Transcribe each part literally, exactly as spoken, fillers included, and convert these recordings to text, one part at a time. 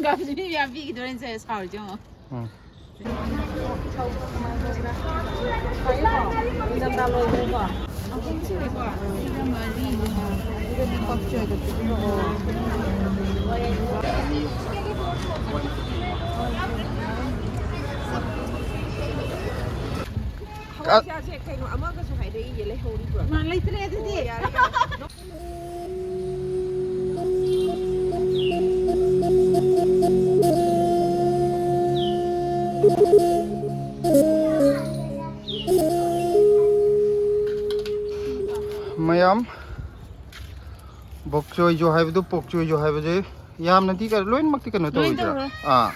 ꯒꯥꯔꯤꯁꯤ ꯃꯤ ꯃꯌꯥꯝ ꯄꯤꯈꯤꯗꯣꯔꯦꯅꯦ, ꯁꯦ ꯁꯥꯎꯔꯤꯁꯦ ꯌꯦꯡꯉꯣ꯫ ꯎꯝ꯫ ꯍꯋꯥꯏꯖꯥꯔꯁꯦ ꯀꯩꯅꯣ ꯑꯃꯒꯁꯨ ꯍꯥꯏꯔꯛꯏꯌꯦ, ꯂꯩꯍꯧꯔꯤꯕ꯭ꯔꯣ? ꯃꯥ ꯂꯩꯇ꯭ꯔꯦ ꯑꯗꯨꯗꯤ꯫ ꯑꯣ, ꯌꯥꯔꯦ, ꯌꯥꯔꯦ꯫ ꯃꯌꯥꯝ, ꯕꯣꯛꯆꯣꯏꯖꯣ ꯍꯥꯏꯕꯗꯨ, ꯄꯣꯛꯆꯣꯏꯖꯣ ꯍꯥꯏꯕꯁꯦ ꯌꯥꯝꯅꯗꯤ ꯀꯩꯅꯣ, ꯂꯣꯏꯅꯃꯛꯇꯤ ꯀꯩꯅꯣ ꯂꯣꯏ ꯇꯧꯔꯣꯏꯗ꯫ ꯇꯧꯔꯣꯏ꯫ ꯑꯥ,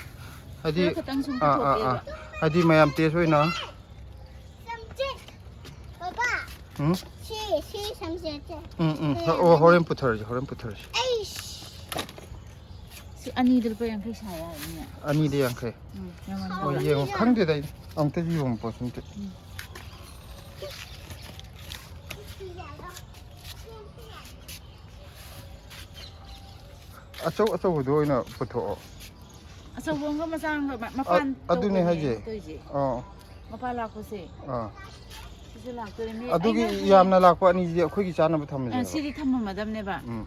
ꯍꯥꯏꯗꯤ, ꯈꯔ ꯈꯛꯇꯪ ꯁꯨꯝ ꯑꯥ, ꯑꯥ, ꯑꯥ꯫ ꯄꯨꯊꯣꯛꯀꯦꯕ꯫ ꯍꯥꯏꯗꯤ ꯃꯌꯥꯝ ꯇꯦꯁ ꯑꯣꯏꯅ꯫ ꯆꯝꯆꯦꯠ꯫ ꯕꯕꯥ꯫ ꯎꯝ? ꯁꯤ, ꯁꯤ ꯆꯝꯆꯦꯠꯁꯦ꯫ ꯎꯝ, ꯎꯝ꯫ ꯁꯤ ꯑꯣ, ꯌꯥꯝꯃꯦ꯫ ꯍꯣꯔꯦꯟ ꯄꯨꯊꯔꯁꯤ, ꯍꯣꯔꯦꯟ ꯄꯨꯊꯔꯁꯤ꯫ ꯑꯩꯁ꯫ ꯁꯤ ꯑꯅꯤꯗ ꯂꯨꯄꯥ ꯌꯥꯡꯈꯩ ꯁꯥꯏ ꯍꯥꯏꯕꯅꯤꯅꯦ꯫ ꯑꯅꯤꯗ ꯌꯥꯡꯈꯩ꯫ ꯎꯝ, ꯌꯥꯝꯃꯟꯗ꯭ꯔꯣ? ꯑꯣ, ꯌꯦꯡꯉꯣ꯫ ꯈꯪꯗꯦꯗ ꯑꯩ꯫ ꯑꯃꯨꯛꯇꯁꯨ ꯌꯣꯟꯕ ꯄꯣꯠꯁꯨ ꯅꯠꯇꯦ꯫ ꯎꯝ꯫ ꯑꯆꯧ ꯑꯆꯧꯕꯗꯣ ꯑꯣꯏꯅ ꯄꯨꯊꯣꯛꯑꯣ꯫ ꯑꯆꯧꯕ ꯑꯃꯒ ꯃꯆꯥ ꯑꯃꯒ ꯃ-, ꯑ-, ꯃꯄꯥꯟ ꯑꯗꯨꯅꯦ ꯇꯧꯕꯅꯦ ꯍꯥꯏꯁꯦ꯫ ꯇꯧꯔꯤꯁꯦ꯫ ꯑꯥ꯫ ꯃꯄꯥꯟ ꯂꯥꯛꯄꯁꯦ꯫ ꯑꯥ꯫ ꯁꯤꯁꯨ ꯂꯥꯛꯇꯣꯏꯅꯦ꯫ ꯃꯤ ꯑꯗꯨꯒꯤ ꯑꯩꯅ ꯍꯌꯦꯡ ꯌꯥꯝꯅ ꯂꯥꯛꯄ ꯑꯅꯤꯁꯤꯗꯤ ꯑꯩꯈꯣꯏꯒꯤ ꯆꯥꯅꯕ ꯑ, ꯊꯝꯃꯁꯦ ꯍꯥꯏꯕ꯫ ꯁꯤꯗꯤ ꯊꯝꯃꯝꯃꯗꯕꯅꯦꯕ꯫ ꯎꯝ꯫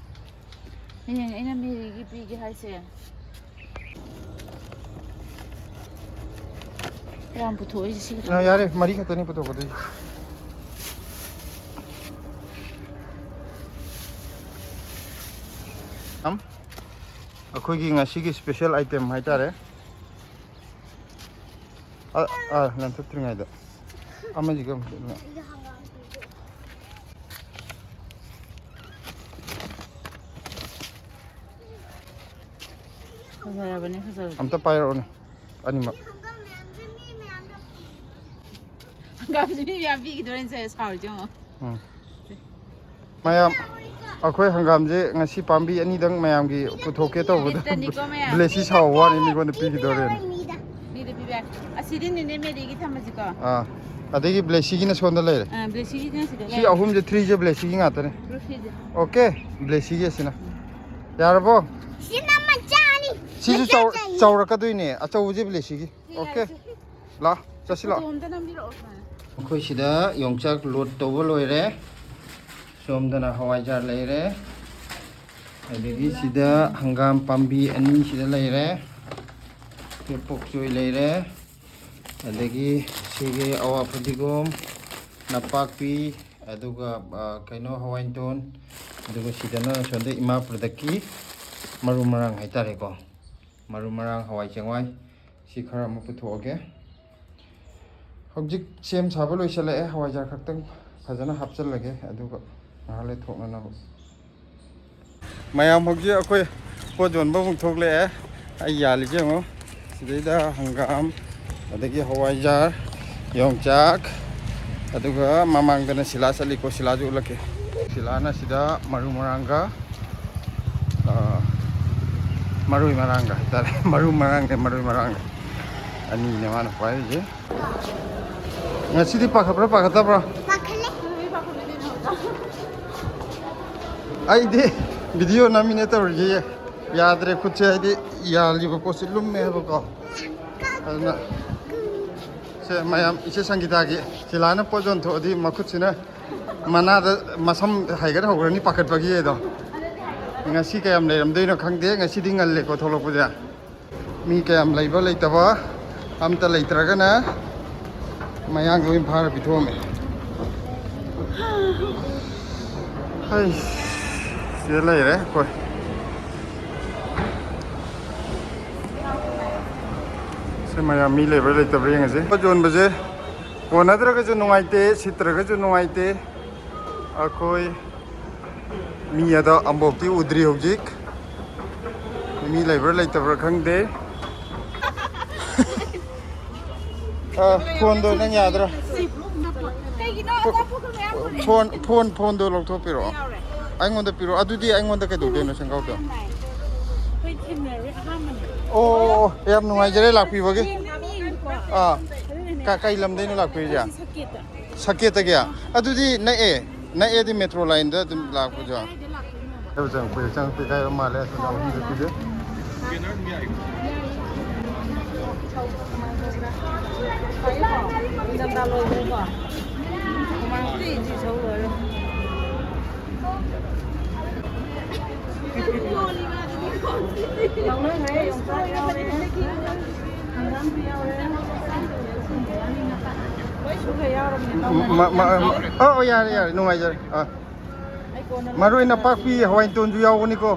ꯍꯌꯦꯡ ꯑꯩꯅ ꯃꯦꯔꯤꯒꯤ ꯄꯤꯒꯦ ꯍꯥꯏꯁꯦ꯫ ꯌꯥꯝ ꯄꯨꯊꯣꯛꯏꯁꯦ ꯁꯤ ꯈꯛꯇꯪ꯫ ꯑ, ꯌꯥꯔꯦ, ꯃꯔꯤ ꯈꯛꯇꯅꯤ ꯄꯨꯊꯣꯛꯀꯗꯣꯏꯁꯦ꯫ ꯑꯝ, ꯑꯩꯈꯣꯏꯒꯤ ꯉꯁꯤꯒꯤ special item ꯍꯥꯏꯇꯥꯔꯦ꯫ ꯑ, ꯑ, ꯂꯪꯊꯣꯛꯇ꯭ꯔꯤꯉꯩꯗ ꯑꯃꯁꯤꯒ ꯑꯃꯨꯛ ꯐꯖꯔꯕꯅꯦ, ꯐꯖꯔꯕꯅꯦ꯫ ꯑꯝꯇ ꯄꯥꯏꯔꯛꯑꯣꯅꯦ, ꯑꯅꯤꯃꯛ꯫ ꯍꯪꯒꯥꯝꯁꯦ ꯃꯤ ꯃꯌꯥꯝ ꯄꯤꯈꯤꯗꯣꯔꯦꯅꯦ, ꯁꯦ ꯁꯥꯎꯔꯤꯁꯦ ꯌꯦꯡꯉꯣ꯫ ꯎꯝ꯫ ꯃꯌꯥꯝ, ꯑꯩꯈꯣꯏ ꯍꯪꯒꯥꯝꯁꯦ ꯉꯁꯤ ꯄꯥꯝꯕꯤ ꯑꯅꯤꯗꯪ ꯃꯌꯥꯝꯒꯤ ꯄꯨꯊꯣꯛꯀꯦ ꯇꯧꯕꯗ ꯕꯤꯠꯇꯅꯤꯀꯣ ꯃꯌꯥꯝ꯫ ꯕ꯭ꯂꯦꯁꯤ ꯁꯥꯎꯕ ꯋꯥꯅꯤ, ꯃꯤꯉꯣꯟꯗ ꯄꯤꯈꯤꯗꯣꯔꯦꯅ꯫ ꯃꯤꯗ ꯄꯤꯕ ꯌꯥꯏ꯫ ꯑꯁꯤꯗꯤ ꯅꯦꯅꯦ ꯃꯦꯔꯤꯒꯤ ꯊꯝꯃꯁꯤꯀꯣ꯫ ꯑꯥ, ꯑꯗꯒꯤ ꯕ꯭ꯂꯦꯁꯤꯒꯤꯅ ꯁꯣꯝꯗ ꯂꯩꯔꯦ꯫ ꯑꯥ, ꯕ꯭ꯂꯦꯁꯤꯒꯤꯅ ꯁꯤꯗ ꯁꯤ ꯂꯩꯔꯦ꯫ ꯑꯍꯨꯝꯁꯦ, ꯊ꯭ꯔꯤꯁꯦ ꯕ꯭ꯂꯦꯁꯤꯒꯤ ꯉꯥꯛꯇꯅꯦ꯫ ꯕ꯭ꯂꯦꯁꯤꯁꯦ꯫ ꯑꯣꯀꯦ, ꯕ꯭ꯂꯦꯁꯤꯒꯤ ꯑꯁꯤꯅ꯫ ꯌꯥꯔꯕꯣ? ꯁꯤꯅ ꯃꯆꯥꯅꯤ꯫ ꯁꯤꯁꯨ ꯆꯥꯎ- ꯆꯥꯎꯔꯛꯀꯗꯣꯏꯅꯦ, ꯑꯆꯧꯕꯁꯦ ꯂꯩꯁꯤꯒꯤ꯫ ꯑꯣꯀꯦ, ꯂꯥ, ꯆꯠꯁꯤ ꯂꯥꯛꯑꯣ꯫ ꯑꯗꯣꯝꯗ ꯅꯝꯕꯤꯔꯛꯑꯣ ꯁꯨꯃꯥꯏꯅ꯫ ꯑꯩꯈꯣꯏ ꯁꯤꯗ ꯌꯣꯡꯆꯥꯛ ꯂꯣꯗ ꯇꯧꯕ ꯂꯣꯏꯔꯦ꯫ ꯁꯣꯝꯗꯅ ꯍꯋꯥꯏꯖꯥꯔ ꯂꯩꯔꯦ, ꯑꯗꯒꯤ ꯁꯤꯗ ꯍꯪꯒꯥꯝ ꯄꯥꯝꯕꯤ ꯑꯅꯤ ꯁꯤꯗ ꯂꯩꯔꯦ, ꯁꯤꯗ ꯄꯣꯛꯆꯣꯏ ꯂꯩꯔꯦ, ꯑꯗꯒꯤ ꯁꯤꯒꯤ ꯑꯋꯥ ꯐꯗꯤꯒꯣꯝ, ꯅꯄꯥꯛꯄꯤ, ꯑꯗꯨꯒ, ꯑ, ꯀꯩꯅꯣ, ꯍꯋꯥꯏ ꯇꯣꯟ, ꯑꯗꯨꯒ ꯁꯤꯗꯅ ꯁꯣꯝꯗ ꯏꯃꯥ ꯄ꯭ꯔꯗꯛꯀꯤ ꯃꯔꯨ ꯃꯔꯥꯡ ꯍꯥꯏꯇꯥꯔꯦꯀꯣ, ꯃꯔꯨ ꯃꯔꯥꯡ, ꯍꯋꯥꯏ ꯆꯦꯡꯋꯥꯏ, ꯁꯤ ꯈꯔ ꯑꯃ ꯄꯨꯊꯣꯛꯑꯒꯦ꯫ ꯍꯧꯖꯤꯛ ꯁꯦꯝ ꯁꯥꯕ ꯂꯣꯏꯁꯤꯜꯂꯛꯑꯦ꯫ ꯍꯋꯥꯏꯖꯥꯔ ꯈꯛꯇꯪ ꯐꯖꯅ ꯍꯥꯞꯆꯤꯜꯂꯒꯦ, ꯑꯗꯨꯒ ꯉꯥꯏꯍꯥꯛ ꯂꯩ ꯊꯣꯛꯅꯅꯕ꯫ ꯃꯌꯥꯝ, ꯍꯧꯖꯤꯛ ꯑꯩꯈꯣꯏ ꯄꯣꯠ ꯌꯣꯟꯕ ꯑꯃꯨꯛ ꯊꯣꯛꯂꯛꯑꯦ꯫ ꯑꯩ ꯌꯥꯜꯂꯤꯁꯦ ꯌꯦꯡꯉꯣ꯫ ꯁꯤꯗꯩꯗ ꯍꯪꯒꯥꯝ, ꯑꯗꯒꯤ ꯍꯋꯥꯏꯖꯥꯔ, ꯌꯣꯡꯆꯥꯛ, ꯑꯗꯨꯒ ꯃꯃꯥꯡꯗꯅ ꯁꯤꯂꯥ ꯆꯠꯂꯤꯀꯣ, ꯁꯤꯂꯥꯁꯨ ꯎꯠꯂꯛꯀꯦ꯫ ꯁꯤꯂꯥꯅ ꯁꯤꯗ ꯃꯔꯨ ꯃꯔꯥꯡꯒ, ꯑ, ꯃꯔꯣꯏ ꯃꯔꯥꯡꯒ ꯍꯥꯏꯇꯥꯔꯦ꯫ ꯃꯔꯨ ꯃꯔꯥꯡꯅꯦ, ꯃꯔꯣꯏ ꯃꯔꯥꯡꯅꯦ꯫ ꯑꯅꯤꯅꯦ ꯃꯥꯅ ꯄꯥꯏꯔꯤꯁꯦ꯫ ꯉꯁꯤꯗꯤ ꯄꯥꯈꯠꯄ꯭ꯔꯥ, ꯄꯥꯈꯠꯇꯕ꯭ꯔꯥ? ꯄꯥꯈꯠꯂꯦ꯫ ꯑꯩꯗꯤ ꯚꯤꯗꯤꯑꯣ ꯅꯝꯃꯤꯅꯦ ꯇꯧꯔꯤꯁꯦ, ꯌꯥꯗ꯭ꯔꯦ ꯈꯨꯠꯁꯦ, ꯍꯥꯏꯗꯤ ꯌꯥꯜꯂꯤꯕ ꯄꯣꯠꯁꯦ ꯂꯨꯝꯃꯦ ꯍꯥꯏꯕꯀꯣ꯫ ꯑꯗꯨꯅ ꯁꯦ, ꯃꯌꯥꯝ, ꯏꯆꯦ ꯁꯪꯒꯤꯇꯥꯒꯤ ꯁꯤꯂꯥꯅ ꯄꯣꯠ ꯌꯣꯟꯊꯣꯛꯑꯗꯤ ꯃꯈꯨꯠꯁꯤꯅ ꯃꯅꯥꯗ ꯃꯁꯝ ꯍꯥꯏꯒꯠ ꯍꯧꯈ꯭ꯔꯅꯤ, ꯄꯥꯈꯠꯄꯒꯤ ꯑꯗꯣ꯫ ꯉꯁꯤ ꯀꯌꯥꯝ ꯂꯩꯔꯝꯗꯣꯏꯅꯣ ꯈꯪꯗꯦ, ꯉꯁꯤꯗꯤ ꯉꯜꯂꯦꯀꯣ ꯊꯣꯛꯂꯛꯄꯁꯦ꯫ ꯃꯤ ꯀꯌꯥꯝ ꯂꯩꯕ ꯂꯩꯇꯕ ꯑꯝꯇ ꯂꯩꯇ꯭ꯔꯒꯅ ꯃꯌꯥꯡꯗ ꯑꯣꯏꯅ ꯐꯥꯔ ꯄꯤꯊꯣꯛꯑꯝꯃꯦ꯫ ꯍꯩ, ꯁꯤꯗ ꯂꯩꯔꯦ ꯑꯩꯈꯣꯏ꯫ ꯁꯤ ꯃꯌꯥꯝ ꯃꯤ ꯂꯩꯕ꯭ꯔꯥ ꯂꯩꯇꯕ꯭ꯔꯥ ꯌꯦꯡꯉꯁꯤ꯫ ꯄꯣꯠ ꯌꯣꯟꯕꯁꯦ ꯀꯣꯟꯅꯗ꯭ꯔꯒꯁꯨ ꯅꯨꯡꯉꯥꯏꯇꯦ, ꯁꯤꯠꯇ꯭ꯔꯒꯁꯨ ꯅꯨꯡꯉꯥꯏꯇꯦ꯫ ꯑꯩꯈꯣꯏ ꯃꯤ ꯑꯗꯣ ꯑꯝꯕꯣꯛꯇꯤ ꯎꯗ꯭ꯔꯤ ꯍꯧꯖꯤꯛ꯫ ꯃꯤ ꯂꯩꯕ꯭ꯔꯥ ꯂꯩꯇꯕ꯭ꯔꯥ ꯈꯪꯗꯦ꯫ ꯑ, ꯐꯣꯟꯗꯣ ꯅꯪ ꯌꯥꯗ꯭ꯔꯥ? ꯀꯩꯒꯤꯅꯣ? ꯑꯆꯥꯄꯣꯠꯀ ꯃꯌꯥꯝ ꯄꯨꯔꯛꯑꯦ꯫ ꯐꯣꯟ, ꯐꯣꯟ, ꯐꯣꯟꯗꯣ ꯂꯧꯊꯣꯛꯄꯤꯔꯛꯑꯣ꯫ ꯌꯥꯎꯔꯦ꯫ ꯑꯩꯉꯣꯟꯗ ꯄꯤꯔꯛꯑꯣ꯫ ꯑꯗꯨꯗꯤ ꯑꯩꯉꯣꯟꯗ ꯀꯩꯗꯧꯗꯣꯏꯅꯣ ꯁꯪꯒꯥꯎꯗꯣ? ꯑꯩꯈꯣꯏ ꯊꯦꯡꯅꯔꯦ ꯑꯍꯥꯟꯕꯅꯦ꯫ ꯑꯣ, ꯑꯣ, ꯑꯣ, ꯌꯥꯝ ꯅꯨꯡꯉꯥꯏꯖꯔꯦ ꯂꯥꯛꯄꯤꯕꯒꯤ꯫ ꯌꯦꯡꯕꯗꯤ ꯌꯦꯡꯕꯀꯣ꯫ ꯑꯥ꯫ ꯑꯗꯨꯅꯅꯦ꯫ ꯀ-, ꯀꯩ ꯂꯝꯗꯩꯅꯣ ꯂꯥꯛꯄꯤꯔꯤꯁꯦ? ꯑꯩꯈꯣꯏꯁꯤ ꯁꯀꯦꯠꯇ꯫ ꯁꯀꯦꯠꯇꯒꯤ? ꯑꯗꯨꯗꯤ ꯅꯛꯑꯦ꯫ ꯅꯛꯑꯦꯗꯤ ꯃꯦꯇ꯭ꯔꯣ ꯂꯥꯏꯟꯗ ꯑꯗꯨꯝ ꯂꯥꯛꯄꯁꯨ ꯌꯥꯏ꯫ ꯀꯗꯥꯏꯗ ꯂꯥꯛꯇꯣꯏꯅꯣ? ꯑꯗꯨ ꯆꯪꯉꯛꯄꯁꯦ, ꯆꯪꯉꯛꯄ ꯏꯀꯥꯏꯕ ꯃꯥꯜꯂꯦ꯫ ꯑꯁꯣꯝꯗ ꯍꯥꯎ ꯑꯍꯨꯝꯗ ꯌꯥꯗ꯫ ꯄꯤꯔꯦ꯫ ꯅꯤꯡꯊꯝꯊꯥ ꯂꯣꯏꯈ꯭ꯔꯦꯀꯣ꯫ ꯍꯨꯃꯥꯡ ꯖꯤ ꯖꯤ ꯁꯧ ꯂꯣꯏꯔꯦ꯫ ꯂꯧꯅꯈ꯭ꯔꯦ, ꯌꯣꯡꯆꯥꯛ ꯌꯥꯎꯔꯦ, ꯍꯪꯒꯥꯝꯁꯨ ꯌꯥꯎꯔꯦ꯫ ꯂꯣꯏ ꯁꯨꯈ꯭ꯔꯦ, ꯌꯥꯎꯔꯕꯅꯦ, ꯂꯧꯅꯔꯦ꯫ ꯃ-, ꯃ-, ꯑ, ꯑꯣ, ꯌꯥꯔꯦ, ꯌꯥꯔꯦ, ꯅꯨꯡꯉꯥꯏꯖꯔꯦ꯫ ꯑꯥ꯫ ꯑꯩ ꯀꯣꯟꯅ ꯃꯔꯨ ꯑꯣꯏꯅ ꯂꯧꯖꯔꯒꯦ꯫ ꯄꯥꯛꯄꯤ ꯍꯋꯥꯏ ꯇꯣꯟꯁꯨ ꯌꯥꯎꯕꯅꯤꯀꯣ꯫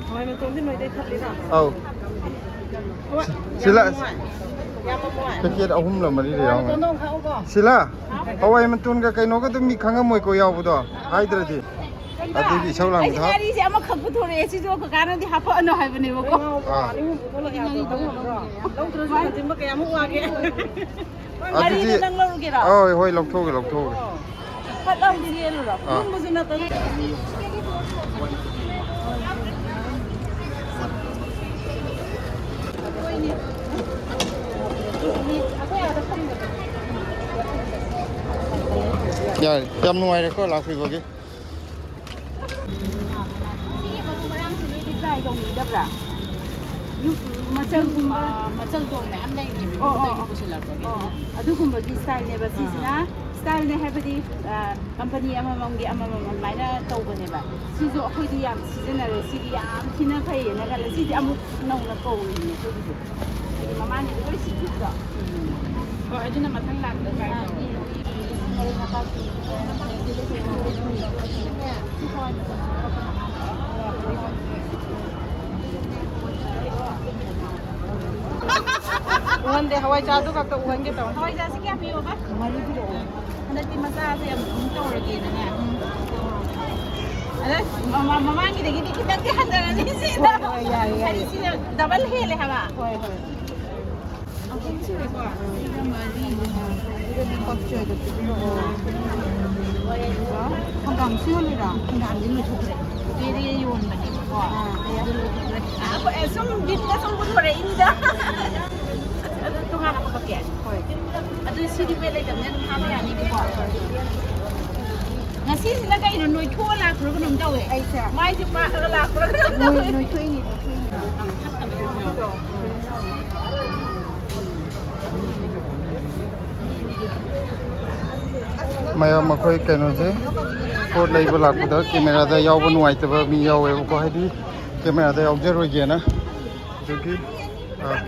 ꯍꯋꯥꯏ ꯃꯇꯣꯟꯗꯤ ꯅꯣꯏꯗꯩ ꯊꯠꯂꯤꯔꯣ? ꯑꯧ꯫ ꯍꯣꯏ, ꯁꯤꯂꯥ-, ꯌꯥꯝ ꯅꯨꯡꯉꯥꯏ꯫ ꯌꯥꯝ ꯅꯨꯡꯉꯥꯏ꯫ ꯄꯦꯀꯦꯠ ꯑꯍꯨꯝꯂ ꯃꯔꯤꯔ ꯍꯋꯥꯏ ꯌꯥꯎꯔꯝꯒꯅꯤ꯫ ꯃꯇꯣꯟꯗꯣ ꯑꯃꯨꯛ ꯈꯥꯛꯎꯀꯣ꯫ ꯁꯤꯂꯥ, ꯍꯥꯎ꯫ ꯍꯋꯥꯏ ꯃꯇꯣꯟꯒ ꯀꯩꯅꯣꯒꯗꯣ ꯃꯤ ꯈꯪꯉꯝꯃꯣꯏꯀꯣ ꯌꯥꯎꯕꯗꯣ, ꯍꯥꯏꯗ꯭ꯔꯗꯤ꯫ ꯑꯗꯨꯒꯤ ꯏꯁꯧ ꯑꯩꯁꯦ ꯂꯥꯡꯕꯗꯣ ꯍꯥꯞ-, ꯉꯥꯔꯤꯁꯦ ꯑꯃꯈꯛ ꯄꯨꯊꯣꯔꯛꯑꯦ, ꯁꯤꯁꯨ ꯀꯀꯥꯅꯗꯤ ꯍꯥꯄꯛꯑꯅꯨ ꯍꯥꯏꯕꯅꯦꯕꯀꯣ꯫ ꯑꯥ꯫ ꯂꯧꯗ꯭ꯔꯁꯨ ꯍꯟꯖꯤꯟꯕ ꯀꯌꯥꯃꯨꯛ ꯋꯥꯒꯦ꯫ ꯉꯥꯔꯤꯗꯣ ꯑꯗꯨꯗꯤ ꯅꯪ ꯂꯧꯔꯨꯒꯦꯔꯣ? ꯍꯣꯏ, ꯍꯣꯏ, ꯂꯧꯊꯣꯛꯎꯒꯦ, ꯂꯧꯊꯣꯛꯎꯒꯦ꯫ ꯐꯠ ꯂꯥꯎ ꯆꯦꯜꯂꯨꯔꯣ꯫ ꯑꯥ꯫ ꯌꯨꯝꯕꯨꯁꯨ ꯅꯠꯇꯅ꯫ ꯌꯥꯔꯦ, ꯌꯥꯝ ꯅꯨꯡꯉꯥꯏꯔꯦꯀꯣ ꯂꯥꯛꯄꯤꯕꯒꯤ꯫ ꯁꯤꯒꯤ ꯃꯔꯨ ꯃꯔꯥꯡꯁꯤꯗꯤ ꯇ꯭ꯔꯥꯏ ꯇꯧꯅꯤꯡꯗꯕ꯭ꯔꯥ? ꯌꯨꯝ, ꯃꯆꯜꯒꯨꯝꯕ, ꯃꯆꯜꯗꯣ ꯃꯌꯥꯝ ꯂꯩꯔꯤꯅꯦꯕ, ꯑꯣ, ꯑꯣ, ꯌꯨꯝꯗꯒꯤ ꯑꯣ꯫ ꯄꯨꯁꯤꯜꯂꯛꯄꯒꯤ꯫ ꯑꯣ, ꯑꯗꯨꯒꯨꯝꯕꯒꯤ ꯁ꯭ꯇꯥꯏꯜꯅꯦꯕ ꯁꯤꯁꯤꯅ꯫ ꯑꯥ꯫ ꯁ꯭ꯇꯥꯏꯜꯅꯦ ꯍꯥꯏꯕꯗꯤ, ꯑ, ꯀꯝꯄꯅꯤ ꯑꯃꯃꯝꯒꯤ ꯑꯃꯃꯝ ꯑꯗꯨꯃꯥꯏꯅ ꯇꯧꯕꯅꯦꯕ꯫ ꯁꯤꯁꯨ ꯑꯩꯈꯣꯏꯗꯤ ꯌꯥꯝ ꯁꯤꯖꯤꯟꯅꯔꯦ꯫ ꯁꯤꯗꯤ ꯌꯥꯝ ꯊꯤꯅ ꯐꯩꯌꯦꯅ ꯈꯜꯂꯦ꯫ ꯁꯤꯗꯤ ꯑꯃꯨꯛ ꯅꯧꯅ ꯀꯧꯔꯤꯅꯦ ꯑꯩꯈꯣꯏꯒꯤꯁꯨ꯫ ꯍꯥꯏꯗꯤ ꯃꯃꯥꯡꯒꯤꯗꯤ ꯂꯣꯏ ꯁꯤꯠꯈꯤꯕꯗꯣ꯫ ꯍꯣꯏ, ꯑꯗꯨꯅ ꯃꯊꯪ ꯂꯥꯛꯄꯗ try ꯇꯧꯔꯣ꯫ ꯎꯍꯟꯗꯦ, ꯍꯋꯥꯏꯖꯥꯔꯗꯨ ꯈꯛꯇ ꯎꯍꯟꯒꯦ ꯇꯧꯅꯤ꯫ ꯍꯋꯥꯏꯖꯥꯔꯁꯤ ꯀꯌꯥ ꯄꯤꯌꯣꯕ? ꯃꯔꯤ ꯄꯤꯔꯛꯑꯣ꯫ ꯍꯟꯗꯛꯇꯤ ꯃꯆꯥꯁꯦ ꯌꯥꯝ ꯑꯗꯨꯝ ꯇꯧꯔꯒꯦꯅꯅꯦ꯫ ꯑꯗ ꯃ-, ꯃ-, ꯃꯃꯥꯡꯒꯤꯗꯒꯤꯗꯤ ꯈꯤꯇꯪꯗꯤ ꯍꯟꯊꯔꯅꯤ ꯁꯤꯗ꯫ ꯍꯣꯏ, ꯍꯣꯏ, ꯌꯥꯏꯌꯦ, ꯌꯥꯏꯌꯦ꯫ ꯍꯥꯏꯗꯤ ꯁꯤꯅ double ꯍꯦꯜꯂꯦ ꯍꯥꯏꯕ꯫ ꯍꯣꯏ, ꯍꯣꯏ꯫ ꯑꯍꯨꯝ ꯁꯨꯔꯦꯀꯣ? ꯁꯤꯒ ꯃꯔꯤ꯫ ꯑꯗꯨꯒꯗꯤ ꯄꯞꯁ ꯑꯣꯏꯒ ꯄꯤꯕꯤꯔꯛꯑꯣ꯫ ꯍꯣꯏ꯫ ꯍꯪꯒꯥꯝꯁꯨ ꯌꯣꯜꯂꯤꯔꯣ? ꯍꯪꯒꯥꯝꯗꯤ ꯂꯣꯏꯊꯣꯛꯈ꯭ꯔꯦ꯫ ꯀꯦꯔꯦ ꯌꯣꯟꯕꯅꯦꯕꯀꯣ꯫ ꯑꯥ, ꯑꯗꯨ ꯂꯣꯏꯊꯣꯛꯈ꯭ꯔꯦ꯫ ꯑꯥ, ꯑꯩꯈꯣꯏ, ꯑ, ꯁꯨꯝ ꯕꯤꯠꯇ ꯁꯨꯝ ꯄꯨꯊꯣꯔꯛꯏꯅꯤꯗ꯫ ꯑꯗꯨ ꯇꯣꯉꯥꯟꯅ ꯍꯥꯄꯛꯀꯦ꯫ ꯍꯣꯏ꯫ ꯑꯗꯨ ꯁꯤꯗꯤ ꯋꯦꯠ ꯂꯩꯇꯕꯅꯤꯅ ꯑꯗꯨꯝ ꯍꯥꯞꯄ ꯌꯥꯅꯤꯕꯀꯣ꯫ ꯉꯁꯤꯁꯤꯅ ꯀꯩꯅꯣ, ꯅꯣꯏꯊꯣꯛꯑ ꯂꯥꯛꯄ꯭ꯔꯥ ꯀꯩꯅꯣꯝ ꯇꯧꯋꯦ꯫ ꯑꯩꯁꯦ ꯃꯥꯏꯁꯦ ꯄꯥꯛꯑꯒ ꯂꯥꯛꯄ꯭ꯔꯥ ꯀꯩꯅꯣꯝ ꯇꯧꯋꯦ꯫ ꯅꯣꯏꯊꯣꯛꯏꯅꯦ, ꯅꯣꯏꯊꯣꯛꯏꯅꯦ꯫ ꯃꯌꯥꯝ ꯑꯩꯈꯣꯏ ꯀꯩꯅꯣꯁꯦ, ꯄꯣꯠ ꯂꯩꯕ ꯂꯥꯛꯄꯗ ꯀꯦꯃꯦꯔꯥꯗ ꯌꯥꯎꯕ ꯅꯨꯡꯉꯥꯏꯇꯕ ꯃꯤ ꯌꯥꯎꯋꯦꯕꯀꯣ, ꯍꯥꯏꯗꯤ ꯀꯦꯃꯦꯔꯥꯗ ꯌꯥꯎꯖꯔꯣꯏꯒꯦꯅ꯫ ꯑꯗꯨꯒꯤ ꯑꯥ꯫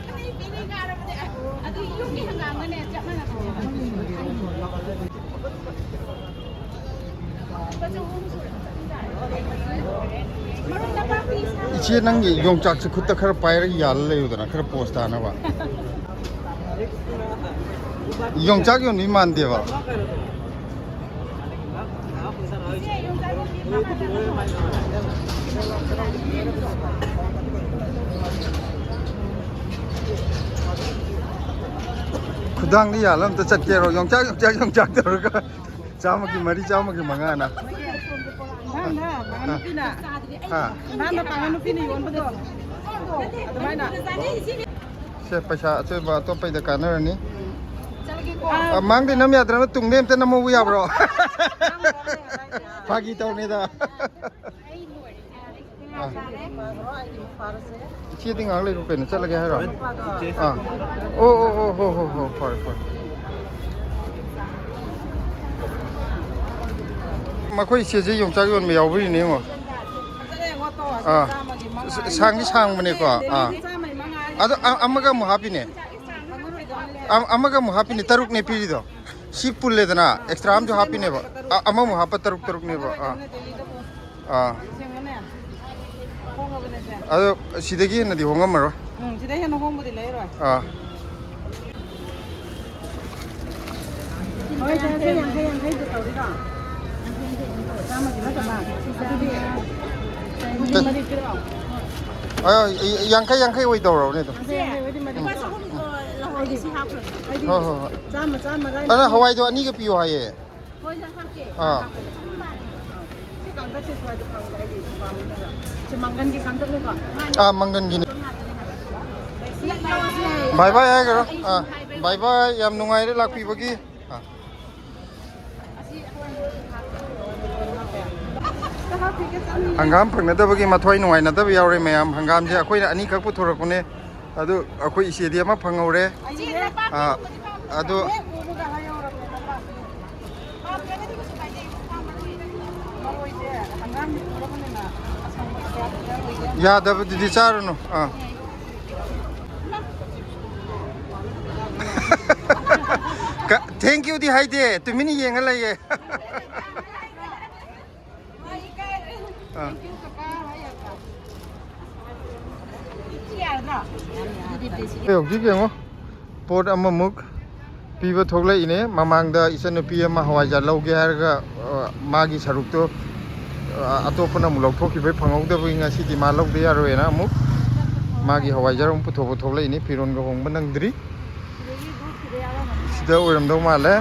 ꯏꯆꯦ, ꯅꯪꯒꯤ ꯌꯣꯡꯆꯥꯛꯁꯦ ꯈꯨꯠꯇ ꯈꯔ ꯄꯥꯏꯔꯒ ꯌꯥꯜꯂ ꯂꯩꯌꯨꯗꯅ, ꯈꯔ ꯄꯣꯁ ꯇꯥꯅꯕ꯫ ꯌꯣꯡꯆꯥꯛ ꯌꯣꯟꯕꯤ ꯃꯥꯟꯗꯦꯕ꯫ ꯈꯨꯗꯥꯡꯗꯤ ꯌꯥꯜꯂ ꯑꯝꯇ ꯆꯠꯀꯦꯔꯣ? ꯌꯣꯡꯆꯥꯛ, ꯌꯣꯡꯆꯥꯛ, ꯌꯣꯡꯆꯥꯛ ꯇꯧꯔꯒ꯫ ꯆꯥꯝꯃꯒꯤ ꯃꯔꯤ, ꯆꯥꯝꯃꯒꯤ ꯃꯉꯥꯅ꯫ ꯏꯝꯐꯥꯜꯗ ꯄꯥꯡꯒꯜ ꯅꯨꯄꯤꯅ, ꯍꯥ꯫ ꯏꯝꯐꯥꯜꯗ ꯄꯥꯡꯒꯜ ꯅꯨꯄꯤꯅ ꯌꯣꯟꯕꯗꯣ꯫ ꯑꯗꯨꯃꯥꯏꯅ꯫ ꯁꯦ, ꯄꯩꯁꯥ ꯑꯆꯣꯏꯕ ꯑꯇꯣꯞꯄꯩꯗ ꯀꯥꯟꯅꯔꯅꯤ꯫ ꯑꯥ, ꯃꯥꯡꯗꯩ ꯅꯝ ꯌꯥꯗ꯭ꯔꯒꯅ ꯇꯨꯡꯗꯩ ꯑꯝꯇ ꯅꯝꯍꯧꯕ ꯌꯥꯕ꯭ꯔꯣ? ꯐꯥꯒꯤ ꯇꯧꯅꯤꯗ꯫ ꯑꯥ꯫ ꯏꯆꯦꯗꯤ ꯉꯥꯏꯍꯥꯛ ꯂꯩꯔꯣ ꯀꯩꯅꯣ, ꯆꯠꯂꯒꯦ ꯍꯥꯏꯔꯣ? ꯑꯥ꯫ ꯑꯣ, ꯑꯣ, ꯑꯣ, ꯍꯣ, ꯍꯣ, ꯍꯣ, ꯐꯔꯦ, ꯐꯔꯦ꯫ ꯃꯈꯣꯏ ꯏꯆꯦꯁꯦ ꯌꯣꯡꯆꯥꯛ ꯌꯣꯟꯕ ꯌꯥꯎꯕꯒꯤꯅꯦ, ꯌꯦꯡꯉꯣ꯫ ꯑꯥ꯫ ꯁꯥꯡꯗꯤ ꯁꯥꯡꯕꯅꯦꯀꯣ꯫ ꯑꯥ꯫ ꯑꯗꯣ ꯑ-, ꯑꯃꯒ ꯑꯃꯨꯛ ꯍꯥꯞꯄꯤꯅꯦ꯫ ꯑ-, ꯑꯃꯒ ꯑꯃꯨꯛ ꯍꯥꯞꯄꯤꯅꯦ, ꯇꯔꯨꯛꯅꯦ ꯄꯤꯔꯤꯗꯣ꯫ ꯁꯤ ꯄꯨꯜꯂꯦꯗꯅ, ꯑꯦꯛꯁꯇ꯭ꯔꯥ ꯑꯃꯁꯨ ꯍꯥꯞꯄꯤꯅꯦꯕ꯫ ꯑ-, ꯑꯃꯃꯨꯛ ꯍꯥꯞꯄ ꯇꯔꯨꯛ ꯇꯔꯨꯛꯅꯦꯕ꯫ ꯑꯥ꯫ ꯑꯥ꯫ ꯑꯗꯣ ꯁꯤꯗꯒꯤ ꯍꯦꯟꯅꯗꯤ ꯍꯣꯡꯉꯝꯃꯔꯣꯏ꯫ ꯎꯝ, ꯁꯤꯗꯩ ꯍꯦꯟꯅ ꯍꯣꯡꯕꯗꯤ ꯂꯩꯔꯣꯏ꯫ ꯑꯥ꯫ ꯍꯣꯏ, ꯁꯦ, ꯁꯦ, ꯌꯥꯡꯈꯩ, ꯌꯥꯡꯈꯩꯗ ꯇꯧꯔꯤꯔꯣ? ꯆꯥꯝꯃꯒꯤ ꯅꯠꯇꯕ? ꯑꯗꯨꯗꯤ ꯃꯔꯤ ꯄꯤꯔꯛꯑꯣ꯫ ꯑꯥ, ꯌꯥꯡꯈꯩ, ꯌꯥꯡꯈꯩ ꯑꯣꯏ ꯇꯧꯔꯕꯅꯦ ꯑꯗꯨꯝ꯫ ꯌꯥꯡꯈꯩ, ꯌꯥꯡꯈꯩ ꯑꯣꯏꯗꯤ ꯃꯔꯤ ꯄꯤꯔꯛꯑꯣ꯫ ꯂꯧꯍꯧꯔꯗꯤ ꯁꯤ ꯍꯥꯞꯈ꯭ꯔꯒꯦ꯫ ꯍꯣꯏ, ꯍꯣꯏ, ꯍꯣꯏ꯫ ꯆꯥꯝꯃ, ꯆꯥꯝꯃ ꯑꯗꯨꯅ ꯍꯋꯥꯏꯗꯣ ꯑꯅꯤꯒ ꯄꯤꯌꯣ ꯍꯥꯏꯌꯦ꯫ ꯍꯣꯏ, ꯁꯦ, ꯍꯥꯞꯀꯦ꯫ ꯑꯥ꯫ ꯁꯤ ꯀꯥꯡꯇꯛꯁꯦ ꯁ꯭ꯋꯥꯏꯗ ꯐꯪꯗꯦ, ꯑꯩꯒꯤ ꯗꯨꯀꯥꯟꯗ꯫ ꯁꯤ ꯃꯪꯒꯟꯒꯤ ꯀꯥꯡꯇꯛꯅꯤꯀꯣ? ꯑꯥ, ꯃꯪꯒꯟꯒꯤꯅꯤ꯫ ꯁꯤ ꯂꯧꯔꯁꯦ꯫ ꯕꯥꯏ ꯕꯥꯏ ꯍꯥꯏꯈ꯭ꯔꯣ꯫ ꯑꯥ, ꯕꯥꯏ ꯕꯥꯏ, ꯌꯥꯝ ꯅꯨꯡꯉꯥꯏꯔꯦ ꯂꯥꯛꯄꯤꯕꯒꯤ꯫ ꯑꯥ꯫ ꯑꯁꯤ ꯍꯪꯒꯥꯝ ꯐꯪꯅꯗꯕꯒꯤ ꯃꯊ꯭ꯋꯥꯏ ꯅꯨꯡꯉꯥꯏꯅꯗꯕ ꯌꯥꯎꯔꯦ ꯃꯌꯥꯝ꯫ ꯍꯪꯒꯥꯝꯁꯦ ꯑꯩꯈꯣꯏꯅ ꯑꯅꯤꯈꯛ ꯄꯨꯊꯣꯔꯛꯄꯅꯦ, ꯑꯗꯨ ꯑꯩꯈꯣꯏ ꯏꯆꯦꯗꯤ ꯑꯃ ꯐꯪꯍꯧꯔꯦ꯫ ꯑꯥ, ꯑꯗꯨ ꯌꯥꯗꯕꯗꯨꯗꯤ ꯆꯥꯔꯨꯅꯨ꯫ ꯑꯥ꯫ ꯀ-, thank youꯗꯤ ꯍꯥꯏꯗꯦ, ꯇꯨꯃꯤꯟꯅ ꯌꯦꯡꯉ ꯂꯩꯌꯦ꯫ ꯑꯥ꯫ ꯑꯦ, ꯍꯧꯖꯤꯛ ꯌꯦꯡꯉꯣ, ꯄꯣꯠ ꯑꯃꯃꯨꯛ ꯄꯤꯕ ꯊꯣꯛꯂꯛꯏꯅꯦ꯫ ꯃꯃꯥꯡꯗ ꯏꯆꯟꯅꯨꯄꯤ ꯑꯃ ꯍꯋꯥꯏꯖꯥꯔ ꯂꯧꯒꯦ ꯍꯥꯏꯔꯒ, ꯑ, ꯃꯥꯒꯤ ꯁꯔꯨꯛꯇꯣ, ꯑ, ꯑꯇꯣꯞꯄꯅ ꯑꯃꯨꯛ ꯂꯧꯊꯣꯛꯈꯤꯕꯩ ꯐꯪꯍꯧꯗꯕꯒꯤ ꯉꯁꯤꯗꯤ ꯃꯥ ꯂꯧꯗ ꯌꯥꯔꯣꯏꯅ ꯑꯃꯨꯛ ꯃꯥꯒꯤ ꯍꯋꯥꯏꯖꯥꯔ ꯑꯃꯨꯛ ꯄꯨꯊꯣꯛꯄ ꯊꯣꯛꯂꯛꯏꯅꯦ꯫ ꯐꯤꯔꯣꯟꯒ ꯍꯣꯡꯕ ꯅꯪꯗ꯭ꯔꯤ꯫ ꯁꯤꯗ ꯑꯣꯏꯔꯝꯗꯧ ꯃꯥꯜꯂꯦ꯫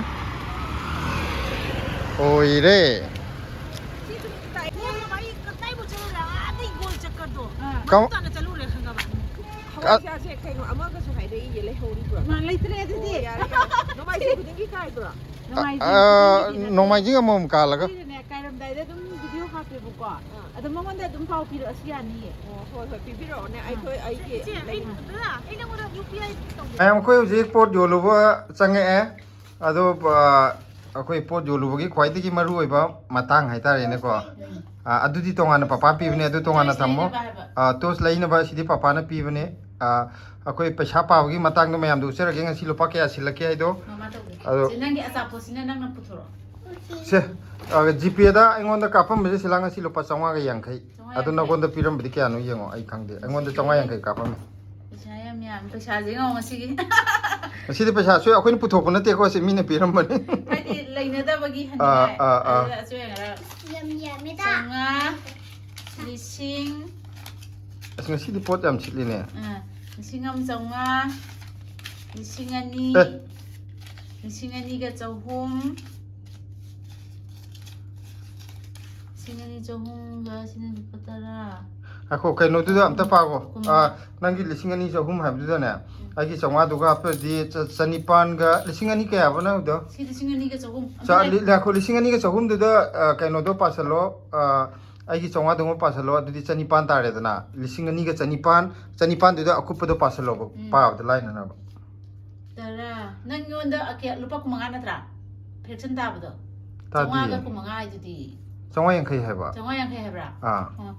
ꯑꯣꯏꯔꯦ꯫ ꯀꯝ-, ꯍꯋꯥꯏ ꯆꯥꯁꯦ ꯀꯩꯅꯣ ꯑꯃꯒꯁꯨ ꯍꯥꯏꯔꯛꯏꯌꯦ, ꯂꯩꯍꯧꯔꯤꯕ꯭ꯔꯣ? ꯃꯥ ꯂꯩꯇ꯭ꯔꯦ ꯑꯗꯨꯗꯤ꯫ ꯑꯣ, ꯌꯥꯔꯦ, ꯌꯥꯔꯦ꯫ ꯅꯣꯡꯃꯥꯏꯖꯤꯡ ꯈꯨꯗꯤꯡꯒꯤ ꯀꯥꯏꯕ꯭ꯔꯣ? ꯅꯣꯡꯃꯥꯏꯖꯤꯡ ꯑ, ꯈꯨꯗꯤꯡꯒꯤ ꯅꯠꯇꯦ꯫ ꯅꯣꯡꯃꯥꯏꯖꯤꯡ ꯑꯃꯃꯝ ꯀꯥꯜꯂꯒ꯫ ꯑꯩꯅꯅꯦ, ꯀꯥꯏꯔꯝꯗꯥꯏꯗ ꯑꯗꯨꯝ ꯚꯤꯗꯤꯑꯣ ꯍꯥꯞꯄꯦꯕꯀꯣ꯫ ꯑꯥ꯫ ꯑꯗꯣ ꯃꯉꯣꯟꯗ ꯑꯗꯨꯝ ꯄꯥꯎ ꯄꯤꯔꯛꯑꯁꯨ ꯌꯥꯅꯤꯌꯦ꯫ ꯑꯣ, ꯍꯣꯏ, ꯍꯣꯏ, ꯄꯤꯕꯤꯔꯛꯑꯣꯅꯦ꯫ ꯑꯥ꯫ ꯑꯩꯈꯣꯏ, ꯑꯩꯒꯤ ꯏꯆꯦ, ꯑꯩ, ꯂꯩ-, ꯗꯗꯥ, ꯑꯩ ꯅꯪꯉꯣꯟꯗ ꯌꯨ ꯄꯤ ꯑꯥꯏ ꯇꯧꯒꯦ꯫ ꯃꯌꯥꯝ, ꯑꯩꯈꯣꯏ ꯍꯧꯖꯤꯛ ꯄꯣꯠ ꯌꯣꯜꯂꯨꯕ ꯆꯪꯉꯛꯑꯦ꯫ ꯑꯗꯣ, ꯑ, ꯑꯩꯈꯣꯏ ꯄꯣꯠ ꯌꯣꯜꯂꯨꯕꯒꯤ ꯈ꯭ꯋꯥꯏꯗꯒꯤ ꯃꯔꯨꯑꯣꯏꯕ ꯃꯇꯥꯡ ꯍꯥꯏꯇꯥꯔꯦꯅꯦꯀꯣ꯫ ꯎꯝ꯫ ꯑ, ꯑꯗꯨꯗꯤ ꯇꯣꯉꯥꯟꯅ ꯄꯄꯥ ꯄꯤꯕꯅꯦ, ꯑꯗꯨ ꯇꯣꯉꯥꯟꯅ ꯇꯣꯁ ꯊꯝꯃꯣ꯫ ꯂꯩꯅꯕ ꯍꯥꯏꯕ꯫ ꯑ, ꯇꯣꯁ ꯂꯩꯅꯕ ꯁꯤꯗꯤ ꯄꯄꯥꯅ ꯄꯤꯕꯅꯦ꯫ ꯑ, ꯑꯩꯈꯣꯏ ꯄꯩꯁꯥ ꯄꯥꯕꯒꯤ ꯃꯇꯥꯡꯗꯣ ꯃꯌꯥꯝꯗꯣ ꯎꯠꯆꯔꯒꯦ, ꯉꯁꯤ ꯂꯨꯄꯥ ꯀꯌꯥ ꯁꯤꯜꯂꯛꯀꯦ ꯍꯥꯏꯗꯣ꯫ ꯃꯃꯥ ꯇꯧꯒꯦ꯫ ꯑꯗꯣ ꯁꯤ ꯅꯪꯒꯤ ꯑꯆꯥꯄꯣꯠꯁꯤꯅ ꯅꯪꯅ ꯄꯨꯊꯣꯔꯛꯑꯣ꯫ ꯁꯦ, ꯑ, ꯖꯤꯄꯦꯗ ꯑꯩꯉꯣꯟꯗ ꯀꯥꯞꯄꯝꯕꯁꯦ ꯁꯤꯂꯥ ꯉꯁꯤ ꯂꯨꯄꯥ ꯆꯥꯝꯃꯉꯥꯒ ꯌꯥꯡꯈꯩ꯫ ꯆꯥꯝꯃꯉꯥ ꯑꯗꯨ ꯌꯥꯡꯈꯩ꯫ ꯅꯪꯉꯣꯟꯗ ꯄꯤꯔꯝꯕꯗꯤ ꯀꯌꯥꯅꯣ ꯌꯦꯡꯉꯣ, ꯑꯩ ꯈꯪꯗꯦ꯫ ꯑꯩꯉꯣꯟꯗ ꯆꯥꯝꯃꯉꯥ ꯌꯥꯡꯈꯩ ꯀꯥꯞꯄꯝꯃꯦ꯫ ꯄꯩꯁꯥ ꯌꯥꯝ ꯌꯥꯝꯃꯤ꯫ ꯄꯩꯁꯥꯁꯦ ꯌꯦꯡꯉꯣ ꯉꯁꯤꯒꯤ꯫ ꯉꯁꯤꯗꯤ ꯄꯩꯁꯥꯁꯨ ꯑꯩꯈꯣꯏꯅ ꯄꯨꯊꯣꯛꯄ ꯅꯠꯇꯦꯀꯣ, ꯁꯤ ꯃꯤꯅ ꯄꯤꯔꯝꯕꯅꯤ꯫ ꯍꯥꯏꯗꯤ ꯂꯩꯅꯗꯕꯒꯤ ꯑꯥ, ꯍꯟꯅꯤꯡꯉꯥꯏ꯫ ꯑꯥ, ꯑꯥ꯫ ꯑꯗꯨꯗ ꯑꯆꯣꯏ ꯑꯉꯥꯡ ꯌꯥꯝ ꯌꯥꯝꯃꯤꯗ꯫ ꯆꯥꯝꯃꯉꯥ, ꯂꯤꯁꯤꯡ꯫ ꯑꯁ, ꯉꯁꯤꯗꯤ ꯄꯣꯠ ꯌꯥꯝ ꯁꯤꯠꯂꯤꯅꯦ꯫ ꯑꯥ, ꯂꯤꯁꯤꯡ ꯑꯃ ꯆꯥꯝꯃꯉꯥ, ꯂꯤꯁꯤꯡ ꯑꯅꯤ, ꯑꯦ꯫ ꯂꯤꯁꯤꯡ ꯑꯅꯤꯒ ꯆꯍꯨꯝ, ꯂꯤꯁꯤꯡ ꯑꯅꯤ ꯆꯍꯨꯝꯒ ꯁꯤꯅ ꯂꯨꯄꯥ ꯇꯔꯥ꯫ ꯉꯥꯏꯈꯣ, ꯀꯩꯅꯣꯗꯨꯗ ꯑꯝꯇ ꯄꯥꯈꯣ꯫ ꯀꯨꯟꯃꯉꯥ꯫ ꯑꯥ, ꯅꯪꯒꯤ ꯂꯤꯁꯤꯡ ꯑꯅꯤ ꯆꯍꯨꯝ ꯍꯥꯏꯕꯗꯨꯗꯅꯦ, ꯑꯩꯒꯤ ꯆꯥꯝꯃꯉꯥꯗꯨꯒ ꯍꯥꯞꯄꯗꯤ ꯆ-, ꯆꯅꯤꯄꯥꯟꯒ, ꯂꯤꯁꯤꯡ ꯑꯅꯤ ꯀꯌꯥꯕ ꯅꯪꯗꯣ? ꯁꯤ ꯂꯤꯁꯤꯡ ꯑꯅꯤꯒ ꯆꯍꯨꯝ꯫ ꯆꯥ-, ꯂꯤ-, ꯉꯥꯏꯈꯣ, ꯂꯤꯁꯤꯡ ꯑꯅꯤꯒ ꯆꯍꯨꯝꯗꯨꯗ, ꯑ, ꯀꯩꯅꯣꯗꯣ ꯄꯥꯁꯜꯂꯣ, ꯑ, ꯑꯩꯒꯤ ꯆꯥꯝꯃꯉꯥꯗꯨꯃ ꯄꯥꯁꯜꯂꯣ, ꯑꯗꯨꯗꯤ ꯆꯅꯤꯄꯥꯟ ꯇꯥꯔꯦꯗꯅ꯫ ꯂꯤꯁꯤꯡ ꯑꯅꯤꯒ ꯆꯅꯤꯄꯥꯟ, ꯆꯅꯤꯄꯥꯟꯗꯨꯗ ꯑꯀꯨꯞꯄꯗꯣ ꯄꯥꯁꯜꯂꯣꯕ, ꯎꯝ꯫ ꯄꯥꯕꯗ ꯂꯥꯏꯅꯅꯕ꯫ ꯇꯔꯥ꯫ ꯅꯪꯉꯣꯟꯗ ꯑꯀꯦ-, ꯂꯨꯄꯥ ꯀꯨꯟꯃꯉꯥ ꯅꯠꯇ꯭ꯔꯥ? Fraction ꯇꯥꯕꯗꯣ? ꯇꯥꯗꯤꯌꯦ꯫ ꯆꯥꯝꯃꯉꯥꯒ ꯀꯨꯟꯃꯉꯥ ꯍꯥꯏꯗꯨꯗꯤ꯫ ꯆꯥꯝꯃꯉꯥ ꯌꯥꯡꯈꯩ ꯍꯥꯏꯕ? ꯆꯥꯝꯃꯉꯥ ꯌꯥꯡꯈꯩ ꯍꯥꯏꯕ꯭ꯔꯥ? ꯑꯥ꯫ ꯑꯣ,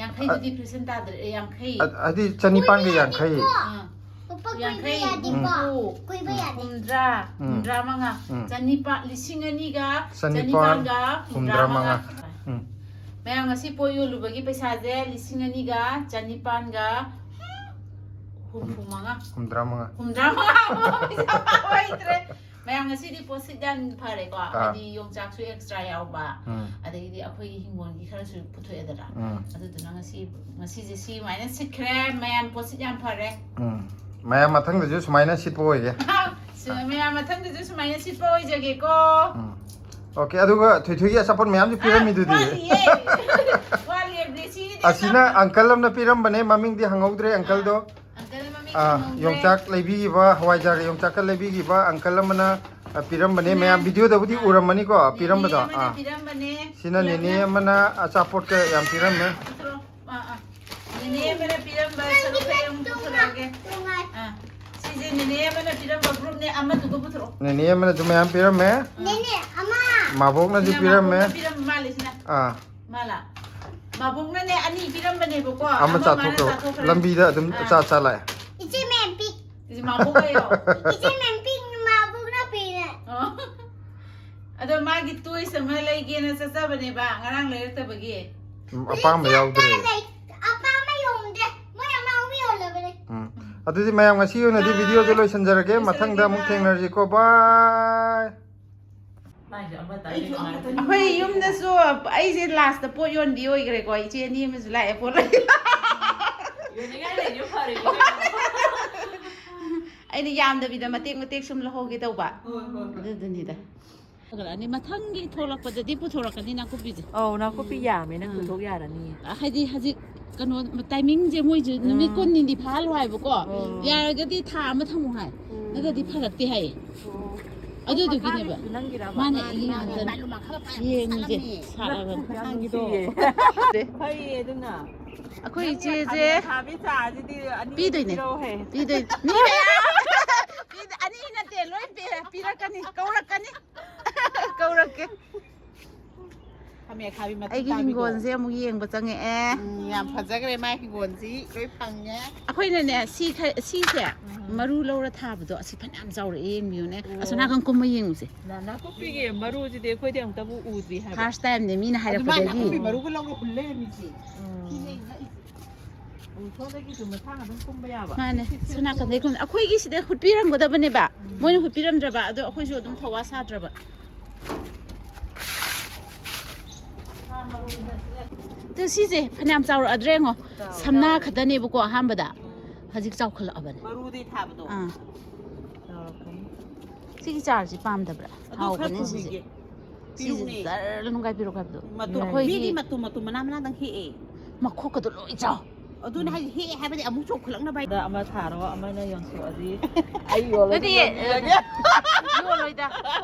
ꯌꯥꯡꯈꯩꯗꯨꯗꯤ fraction ꯇꯥꯗ꯭ꯔꯦ, ꯑꯦ, ꯌꯥꯡꯈꯩ꯫ ꯑ-, ꯍꯥꯏꯗꯤ ꯆꯅꯤꯄꯥꯟꯒ ꯌꯥꯡꯈꯩ꯫ ꯑꯥ꯫ ꯂꯨꯄꯥ ꯀꯨꯏꯕ ꯌꯥꯡꯈꯩ, ꯌꯥꯗꯦꯀꯣ꯫ ꯍꯨꯝꯐꯨ, ꯀꯨꯏꯕ ꯌꯥꯗꯦ꯫ ꯍꯨꯝꯗ꯭ꯔꯥ, ꯎꯝ꯫ ꯍꯨꯝꯗ꯭ꯔꯥ ꯃꯉꯥ꯫ ꯎꯝ꯫ ꯆꯅꯤꯄꯥ-, ꯂꯤꯁꯤꯡ ꯑꯅꯤꯒ ꯆꯅꯤꯄꯥꯟ ꯆꯅꯤꯄꯥꯟꯒ ꯍꯨꯝꯗ꯭ꯔꯥ ꯃꯉꯥ꯫ ꯍꯨꯝꯗ꯭ꯔꯥ ꯃꯉꯥ꯫ ꯎꯝ꯫ ꯃꯌꯥꯝ ꯉꯁꯤ ꯄꯣꯠ ꯌꯣꯜꯂꯨꯕꯒꯤ ꯄꯩꯁꯥꯁꯦ ꯂꯤꯁꯤꯡ ꯑꯅꯤꯒ ꯆꯅꯤꯄꯥꯟꯒ ꯍꯨꯝꯐꯨ ꯃꯉꯥ꯫ ꯍꯨꯝꯗ꯭ꯔꯥ ꯃꯉꯥ꯫ ꯍꯨꯝꯗ꯭ꯔꯥ ꯃꯉꯥ꯫ ꯄꯩꯁꯥ ꯄꯥꯕ ꯍꯩꯇ꯭ꯔꯦ꯫ ꯃꯌꯥꯝ ꯉꯁꯤꯗꯤ ꯄꯣꯠꯁꯤꯠ ꯌꯥꯝ ꯐꯔꯦꯀꯣ꯫ ꯑꯥ꯫ ꯍꯥꯏꯗꯤ ꯌꯣꯡꯆꯥꯛꯁꯨ extra ꯌꯥꯎꯕ꯫ ꯎꯝ꯫ ꯑꯗꯒꯤꯗꯤ ꯑꯩꯈꯣꯏꯒꯤ ꯍꯤꯡꯒꯣꯜꯒꯤ ꯈꯔꯁꯨ ꯄꯨꯊꯣꯛꯑꯦꯗꯅ꯫ ꯎꯝ꯫ ꯑꯗꯨꯗꯨꯅ ꯉꯁꯤ, ꯉꯁꯤꯁꯦ ꯁꯤꯃꯥꯏꯅ ꯁꯤꯠꯈ꯭ꯔꯦ꯫ ꯃꯌꯥꯝ ꯄꯣꯠꯁꯤꯠ ꯌꯥꯝ ꯐꯔꯦ꯫ ꯎꯝ꯫ ꯃꯌꯥꯝ ꯃꯊꯪꯗꯁꯨ ꯁꯨꯃꯥꯏꯅ ꯁꯤꯠꯄ ꯑꯣꯏꯒꯦ꯫ ꯁꯨ-, ꯃꯌꯥꯝ ꯃꯊꯪꯗꯁꯨ ꯁꯨꯃꯥꯏꯅ ꯁꯤꯠꯄ ꯑꯣꯏꯖꯒꯦꯀꯣ꯫ ꯎꯝ꯫ OK, ꯑꯗꯨꯒ ꯊꯣꯏꯊꯣꯏꯒꯤ ꯑꯆꯥꯄꯣꯠ ꯃꯌꯥꯝꯁꯨ ꯄꯤꯔꯝꯃꯤꯗꯨꯗꯤ꯫ ꯋꯥꯠꯂꯤꯌꯦ꯫ ꯋꯥꯠꯂꯤꯌꯦ, ꯕ꯭ꯂꯦꯁꯤꯒꯤꯗꯤ uncle ꯑꯆꯥꯄꯣꯠ꯫ ꯑꯃꯅ ꯄꯤꯔꯝꯕꯅꯦ, ꯃꯃꯤꯡꯗꯤ ꯍꯪꯍꯧꯗ꯭ꯔꯦ uncleꯗꯣ꯫ ꯑꯥ, uncle ꯃꯃꯤꯡ ꯑꯥ, ꯈꯪꯍꯧꯗ꯭ꯔꯦ꯫ ꯌꯣꯡꯆꯥꯛ ꯂꯩꯕꯤꯈꯤꯕ, ꯍꯋꯥꯏꯖꯥꯔꯒ ꯌꯣꯡꯆꯥꯛꯀ ꯂꯩꯕꯤꯈꯤꯕ uncle ꯑꯃꯅ, ꯑ, ꯄꯤꯔꯝꯕꯅꯦ꯫ ꯁꯤꯅ, ꯃꯌꯥꯝ videoꯗꯕꯨꯗꯤ ꯑꯥ, ꯎꯔꯝꯃꯅꯤꯀꯣ, ꯅꯦꯅꯦ ꯄꯤꯔꯝꯕꯗꯣ꯫ ꯑꯃꯅ ꯑꯥ꯫ ꯄꯤꯔꯝꯕꯅꯦ꯫ ꯁꯤꯅ ꯅꯦꯅꯦ ꯄꯨꯂꯞꯅ꯫ ꯑꯃꯅ ꯑꯆꯥꯄꯣꯠꯀ ꯌꯥꯝ ꯄꯤꯔꯝꯃꯦ꯫ ꯄꯨꯊꯣꯔꯛꯑꯣ꯫ ꯑꯥ, ꯑꯥ꯫ ꯅꯦꯅꯦ ꯑꯃꯅ ꯄꯤꯔꯝꯕ ꯁꯔꯨꯛ ꯈꯔ ꯑꯃꯨꯛ ꯄꯨꯊꯣꯔꯛꯑꯒꯦ꯫ ꯇꯣꯉꯥꯟ꯫ ꯑꯥ, ꯁꯤꯁꯦ ꯅꯦꯅꯦ ꯑꯃꯅ ꯄꯤꯔꯝꯕ groupꯅꯦ, ꯑꯃꯗꯨꯒ ꯄꯨꯊꯣꯔꯛꯑꯣ꯫ ꯅꯦꯅꯦ ꯑꯃꯅꯁꯨ ꯃꯌꯥꯝ ꯄꯤꯔꯝꯃꯦ꯫ ꯑꯥ꯫ ꯅꯦꯅꯦ ꯑꯃ꯫ ꯃꯥꯕꯣꯛꯅꯁꯨ ꯁꯤꯅ ꯄꯤꯔꯝꯃꯦ꯫ ꯃꯥꯕꯣꯛꯅ ꯄꯤꯔꯝꯕ ꯃꯥꯜꯂꯦ, ꯁꯤꯅ꯫ ꯑꯥ꯫ ꯃꯥꯂꯥ꯫ ꯃꯥꯕꯣꯛꯅꯅꯦ ꯑꯅꯤ ꯄꯤꯔꯝꯕꯅꯦꯕꯀꯣ꯫ ꯑꯃ ꯑꯃ ꯃꯥꯅ ꯆꯥꯊꯣꯛꯈ꯭ꯔꯕ꯫ ꯆꯥꯊꯣꯛꯈ꯭ꯔꯦ꯫ ꯂꯝꯕꯤꯗ ꯑꯗꯨꯝ ꯑꯥ꯫ ꯆꯥ ꯆꯥ ꯂꯥꯛꯑꯦ꯫ ꯏꯆꯦ ꯃꯦꯝꯄꯤ꯫ ꯏꯆꯦ ꯃꯥꯕꯣꯛ ꯍꯥꯏꯌꯣ꯫ ꯏꯆꯦ ꯃꯦꯝꯄꯤ ꯃꯥꯕꯣꯛꯅ ꯄꯤꯔꯦ꯫ ꯑꯣ꯫ ꯑꯗꯣ ꯃꯥꯒꯤ toys ꯑꯃ ꯂꯩꯒꯦꯅ ꯆꯠꯆꯕꯅꯦꯕ, ꯉꯔꯥꯡ ꯂꯩꯔꯛꯇꯕꯒꯤ꯫ ꯎꯝ, ꯑꯄꯥꯝꯕ ꯌꯥꯎꯗ꯭ꯔꯦ꯫ ꯍꯧꯖꯤꯛꯇꯤ ꯑꯝꯇ ꯂꯩ-, ꯑꯄꯥꯝꯕ ꯌꯣꯟꯗ꯭ꯔꯦ꯫ ꯃꯣꯏ ꯑꯃꯥꯡꯕ ꯌꯣꯜꯂꯕꯅꯦ꯫ ꯎꯝ꯫ ꯑꯗꯨꯗꯤ ꯃꯌꯥꯝ ꯉꯁꯤ ꯑꯣꯏꯅꯗꯤ bye꯫ Videoꯁꯦ ꯂꯣꯏꯁꯤꯟꯖꯔꯒꯦ꯫ ꯂꯣꯏꯁꯤꯜꯂꯒꯦ, ꯃꯊꯪꯗ ꯑꯃꯨꯛ bye꯫ ꯊꯦꯡꯅꯔꯁꯤꯀꯣ꯫ Bye꯫ ꯃꯥꯏꯁꯦ ꯑꯃꯇ ꯑꯩꯁꯨ ꯑꯃꯇ ꯑꯩꯈꯣꯏ ꯌꯨꯝꯗꯁꯨ ꯑꯩꯁꯦ lastꯇ ꯄꯣꯠ ꯌꯣꯟꯕꯤ ꯑꯣꯏꯈ꯭ꯔꯦꯀꯣ꯫ ꯏꯆꯦ ꯑꯅꯤ ꯑꯃꯁꯨ ꯂꯥꯛꯑꯦ ꯄꯣꯠ ꯂꯩ꯫ ꯌꯣꯟꯅꯤꯡꯉꯥꯏ ꯂꯩꯔꯤꯕ ꯐꯔꯦ ꯀꯩꯅꯣ꯫ ꯑꯩꯅ ꯌꯥꯝꯗꯕꯤꯗ ꯃꯇꯦꯛ ꯃꯇꯦꯛ ꯁꯨꯝ ꯂꯧꯍꯧꯒꯦ ꯇꯧꯕ꯫ ꯍꯣꯏ, ꯍꯣꯏ, ꯍꯣꯏ꯫ ꯑꯗꯨꯗꯨꯅꯤꯗ꯫ ꯐꯒꯠꯂꯛꯑꯅꯤ꯫ ꯃꯊꯪꯒꯤ ꯊꯣꯛꯂꯛꯄꯗꯗꯤ ꯄꯨꯊꯣꯔꯛꯀꯅꯤ ꯅꯥꯀꯨꯞꯄꯤꯁꯦ꯫ ꯑꯧ, ꯅꯥꯀꯨꯞꯄꯤ ꯎꯝ꯫ ꯌꯥꯝꯃꯦ, ꯅꯪ ꯎꯝ꯫ ꯄꯨꯊꯣꯛ ꯌꯥꯔꯅꯤꯌꯦ꯫ ꯍꯥꯏꯗꯤ ꯍꯧꯖꯤꯛ ꯀꯩꯅꯣ, ꯇꯥꯏꯃꯤꯡꯁꯦ ꯃꯣꯏꯁꯦ ꯅꯨꯃꯤꯠ ꯀꯨꯟꯅꯤꯗꯤ ꯐꯥꯍꯜꯂꯣ ꯍꯥꯏꯕꯀꯣ꯫ ꯌꯥꯔꯒꯗꯤ ꯊꯥ ꯑꯃ ꯊꯝꯃꯣ ꯍꯥꯏ꯫ ꯅꯠꯇ꯭ꯔꯗꯤ ꯐꯔꯛꯇꯦ ꯍꯥꯏꯌꯦ꯫ ꯑꯗꯨꯗꯨꯒꯤꯅꯦꯕ꯫ ꯃꯥꯅꯦ, ꯑꯩꯒꯤ ꯉꯥꯛꯇꯅꯦ꯫ ꯌꯦꯡꯁꯦ, ꯁꯥꯠꯂꯕꯅꯦ꯫ ꯐꯩꯌꯦ ꯑꯗꯨꯅ꯫ ꯑꯩꯈꯣꯏ ꯏꯆꯦꯁꯦ ꯄꯤꯗꯣꯏꯅꯦ꯫ ꯄꯤꯗꯣꯏꯅꯦ꯫ ꯃꯤ ꯃꯌꯥꯝ꯫ ꯄꯤꯗ-, ꯑꯅꯤ ꯅꯠꯇꯦ, ꯂꯣꯏ ꯄꯤꯔ-, ꯄꯤꯔꯛꯀꯅꯤ, ꯀꯧꯔꯛꯀꯅꯤ꯫ ꯀꯧꯔꯛꯀꯦ꯫ ꯈꯥꯃꯦꯟ ꯑꯈꯥꯕꯤ ꯃꯇꯨꯝ ꯑꯩꯒꯤ ꯇꯥꯕꯤꯗꯣ꯫ ꯍꯤꯡꯒꯣꯜꯁꯦ ꯑꯃꯨꯛ ꯌꯦꯡꯕ ꯆꯪꯉꯛꯑꯦ꯫ ꯎꯝ, ꯌꯥꯝ ꯐꯖꯈ꯭ꯔꯦ ꯃꯥꯏ ꯍꯤꯡꯒꯣꯜꯁꯤ, ꯂꯣꯏ ꯐꯪꯉꯦ꯫ ꯑꯩꯈꯣꯏꯅꯅꯦ, ꯁꯤ ꯈ-, ꯁꯤꯁꯦ ꯎꯝ꯫ ꯃꯔꯨ ꯂꯧꯔ ꯊꯥꯕꯗꯣ, ꯑꯁꯤ ꯐꯅꯌꯥꯝ ꯆꯥꯎꯔꯛꯑꯦ, ꯌꯦꯡꯕꯤꯌꯨꯅꯦ꯫ ꯑꯣ꯫ ꯑꯁꯣꯝ ꯅꯥꯀꯟ ꯀꯨꯝꯃ ꯌꯦꯡꯉꯨꯁꯦ꯫ ꯅꯥ-, ꯅꯥꯀꯨꯞꯄꯤꯒꯤ ꯃꯔꯨꯁꯤꯗꯤ ꯑꯩꯈꯣꯏꯗꯤ ꯑꯃꯨꯛꯇꯕꯨ ꯎꯗ꯭ꯔꯤ ꯍꯥꯏꯕ꯫ First timeꯅꯦ ꯃꯤꯅ ꯑꯗꯨ ꯃꯥꯏ ꯍꯥꯏꯔꯛꯄꯗꯒꯤ꯫ ꯅꯥꯀꯨꯞꯄꯤ ꯃꯔꯨꯒ ꯂꯧꯔ ꯍꯨꯜ ꯂꯩꯔꯝꯃꯤꯁꯤ꯫ ꯎꯝ꯫ ꯁꯤꯅꯦ ꯑꯩꯅ ꯉꯛꯏꯁꯦ꯫ ꯎꯝ, ꯁꯣꯝꯗꯒꯤꯁꯨ ꯃꯁꯥꯅ ꯑꯗꯨꯝ ꯀꯨꯝꯕ ꯌꯥꯕ꯫ ꯃꯥꯅꯦ, ꯁꯤ, ꯁꯤ, ꯁꯣꯝ ꯅꯥꯀꯟꯗꯩ ꯀꯨꯝ-, ꯑꯩꯈꯣꯏꯒꯤ ꯁꯤꯗ ꯍꯨꯠꯄꯤꯔꯝꯒꯗꯕꯅꯦꯕ꯫ ꯎꯝ꯫ ꯃꯣꯏꯅ ꯍꯨꯠꯄꯤꯔꯝꯗ꯭ꯔꯕ, ꯑꯗꯣ ꯑꯩꯈꯣꯏꯁꯨ ꯑꯗꯨꯝ ꯊꯧꯋꯥ ꯁꯥꯗ꯭ꯔꯕ꯫ ꯑꯗꯨ ꯁꯤꯁꯦ ꯐꯅꯌꯥꯝ ꯆꯥꯎꯔꯛꯑꯗ꯭ꯔꯥ ꯌꯦꯡꯉꯣ꯫ ꯆꯥꯎꯔꯦ, ꯁꯝꯅꯥ ꯆꯥꯎꯔꯦ꯫ ꯈꯛꯇꯅꯦꯕꯀꯣ ꯑꯍꯥꯟꯕꯗ꯫ ꯎꯝ꯫ ꯍꯧꯖꯤꯛ ꯆꯥꯎꯈꯠꯂꯛꯑꯕꯅꯦ꯫ ꯃꯔꯨꯗꯤ ꯊꯥꯕꯗꯣ꯫ ꯑꯥ꯫ ꯆꯥꯎꯔꯛꯀꯅꯤ꯫ ꯁꯤꯒꯤ ꯆꯥꯔꯁꯤ ꯄꯥꯝꯗꯕ꯭ꯔꯥ? ꯑꯗꯨ ꯈꯔ ꯍꯥꯎꯕꯅꯦ ꯁꯤꯁꯦ꯫ ꯄꯨꯕꯤꯒꯦ꯫ ꯁꯤꯁꯦ ꯄꯤꯔꯨꯛꯅꯦ꯫ ꯖꯔ ꯅꯨꯡꯒꯥꯏꯕꯤꯔꯛꯑꯣ ꯍꯥꯏꯕꯗꯣ꯫ ꯃꯇꯨꯝ, ꯑꯩꯈꯣꯏꯒꯤ ꯃꯤꯗꯤ ꯃꯇꯨꯝ, ꯃꯇꯨꯝ, ꯃꯅꯥ, ꯃꯅꯥꯗꯪ ꯍꯦꯛꯑꯦ꯫ ꯃꯈꯣꯛꯀꯗꯣ ꯂꯣꯏ ꯆꯥꯎ꯫ ꯑꯗꯨꯅꯦ ꯍꯥꯏꯁꯦ, ꯍꯦꯛꯑꯦ ꯍꯥꯏꯕꯗꯤ ꯑꯃꯨꯛ ꯆꯣꯡꯈꯠꯂꯛꯅꯕ ꯍꯥꯏ-, ꯑꯃ ꯊꯥꯔꯣ, ꯑꯃꯅ ꯌꯣꯟꯊꯣꯛꯑꯗꯤ꯫ ꯑꯩ ꯌꯣꯜꯂꯗꯤ ꯅꯠꯇꯦ, ꯌꯣꯟꯕꯤꯔꯒꯦ꯫ ꯌꯣꯜꯂꯣꯏꯗ꯫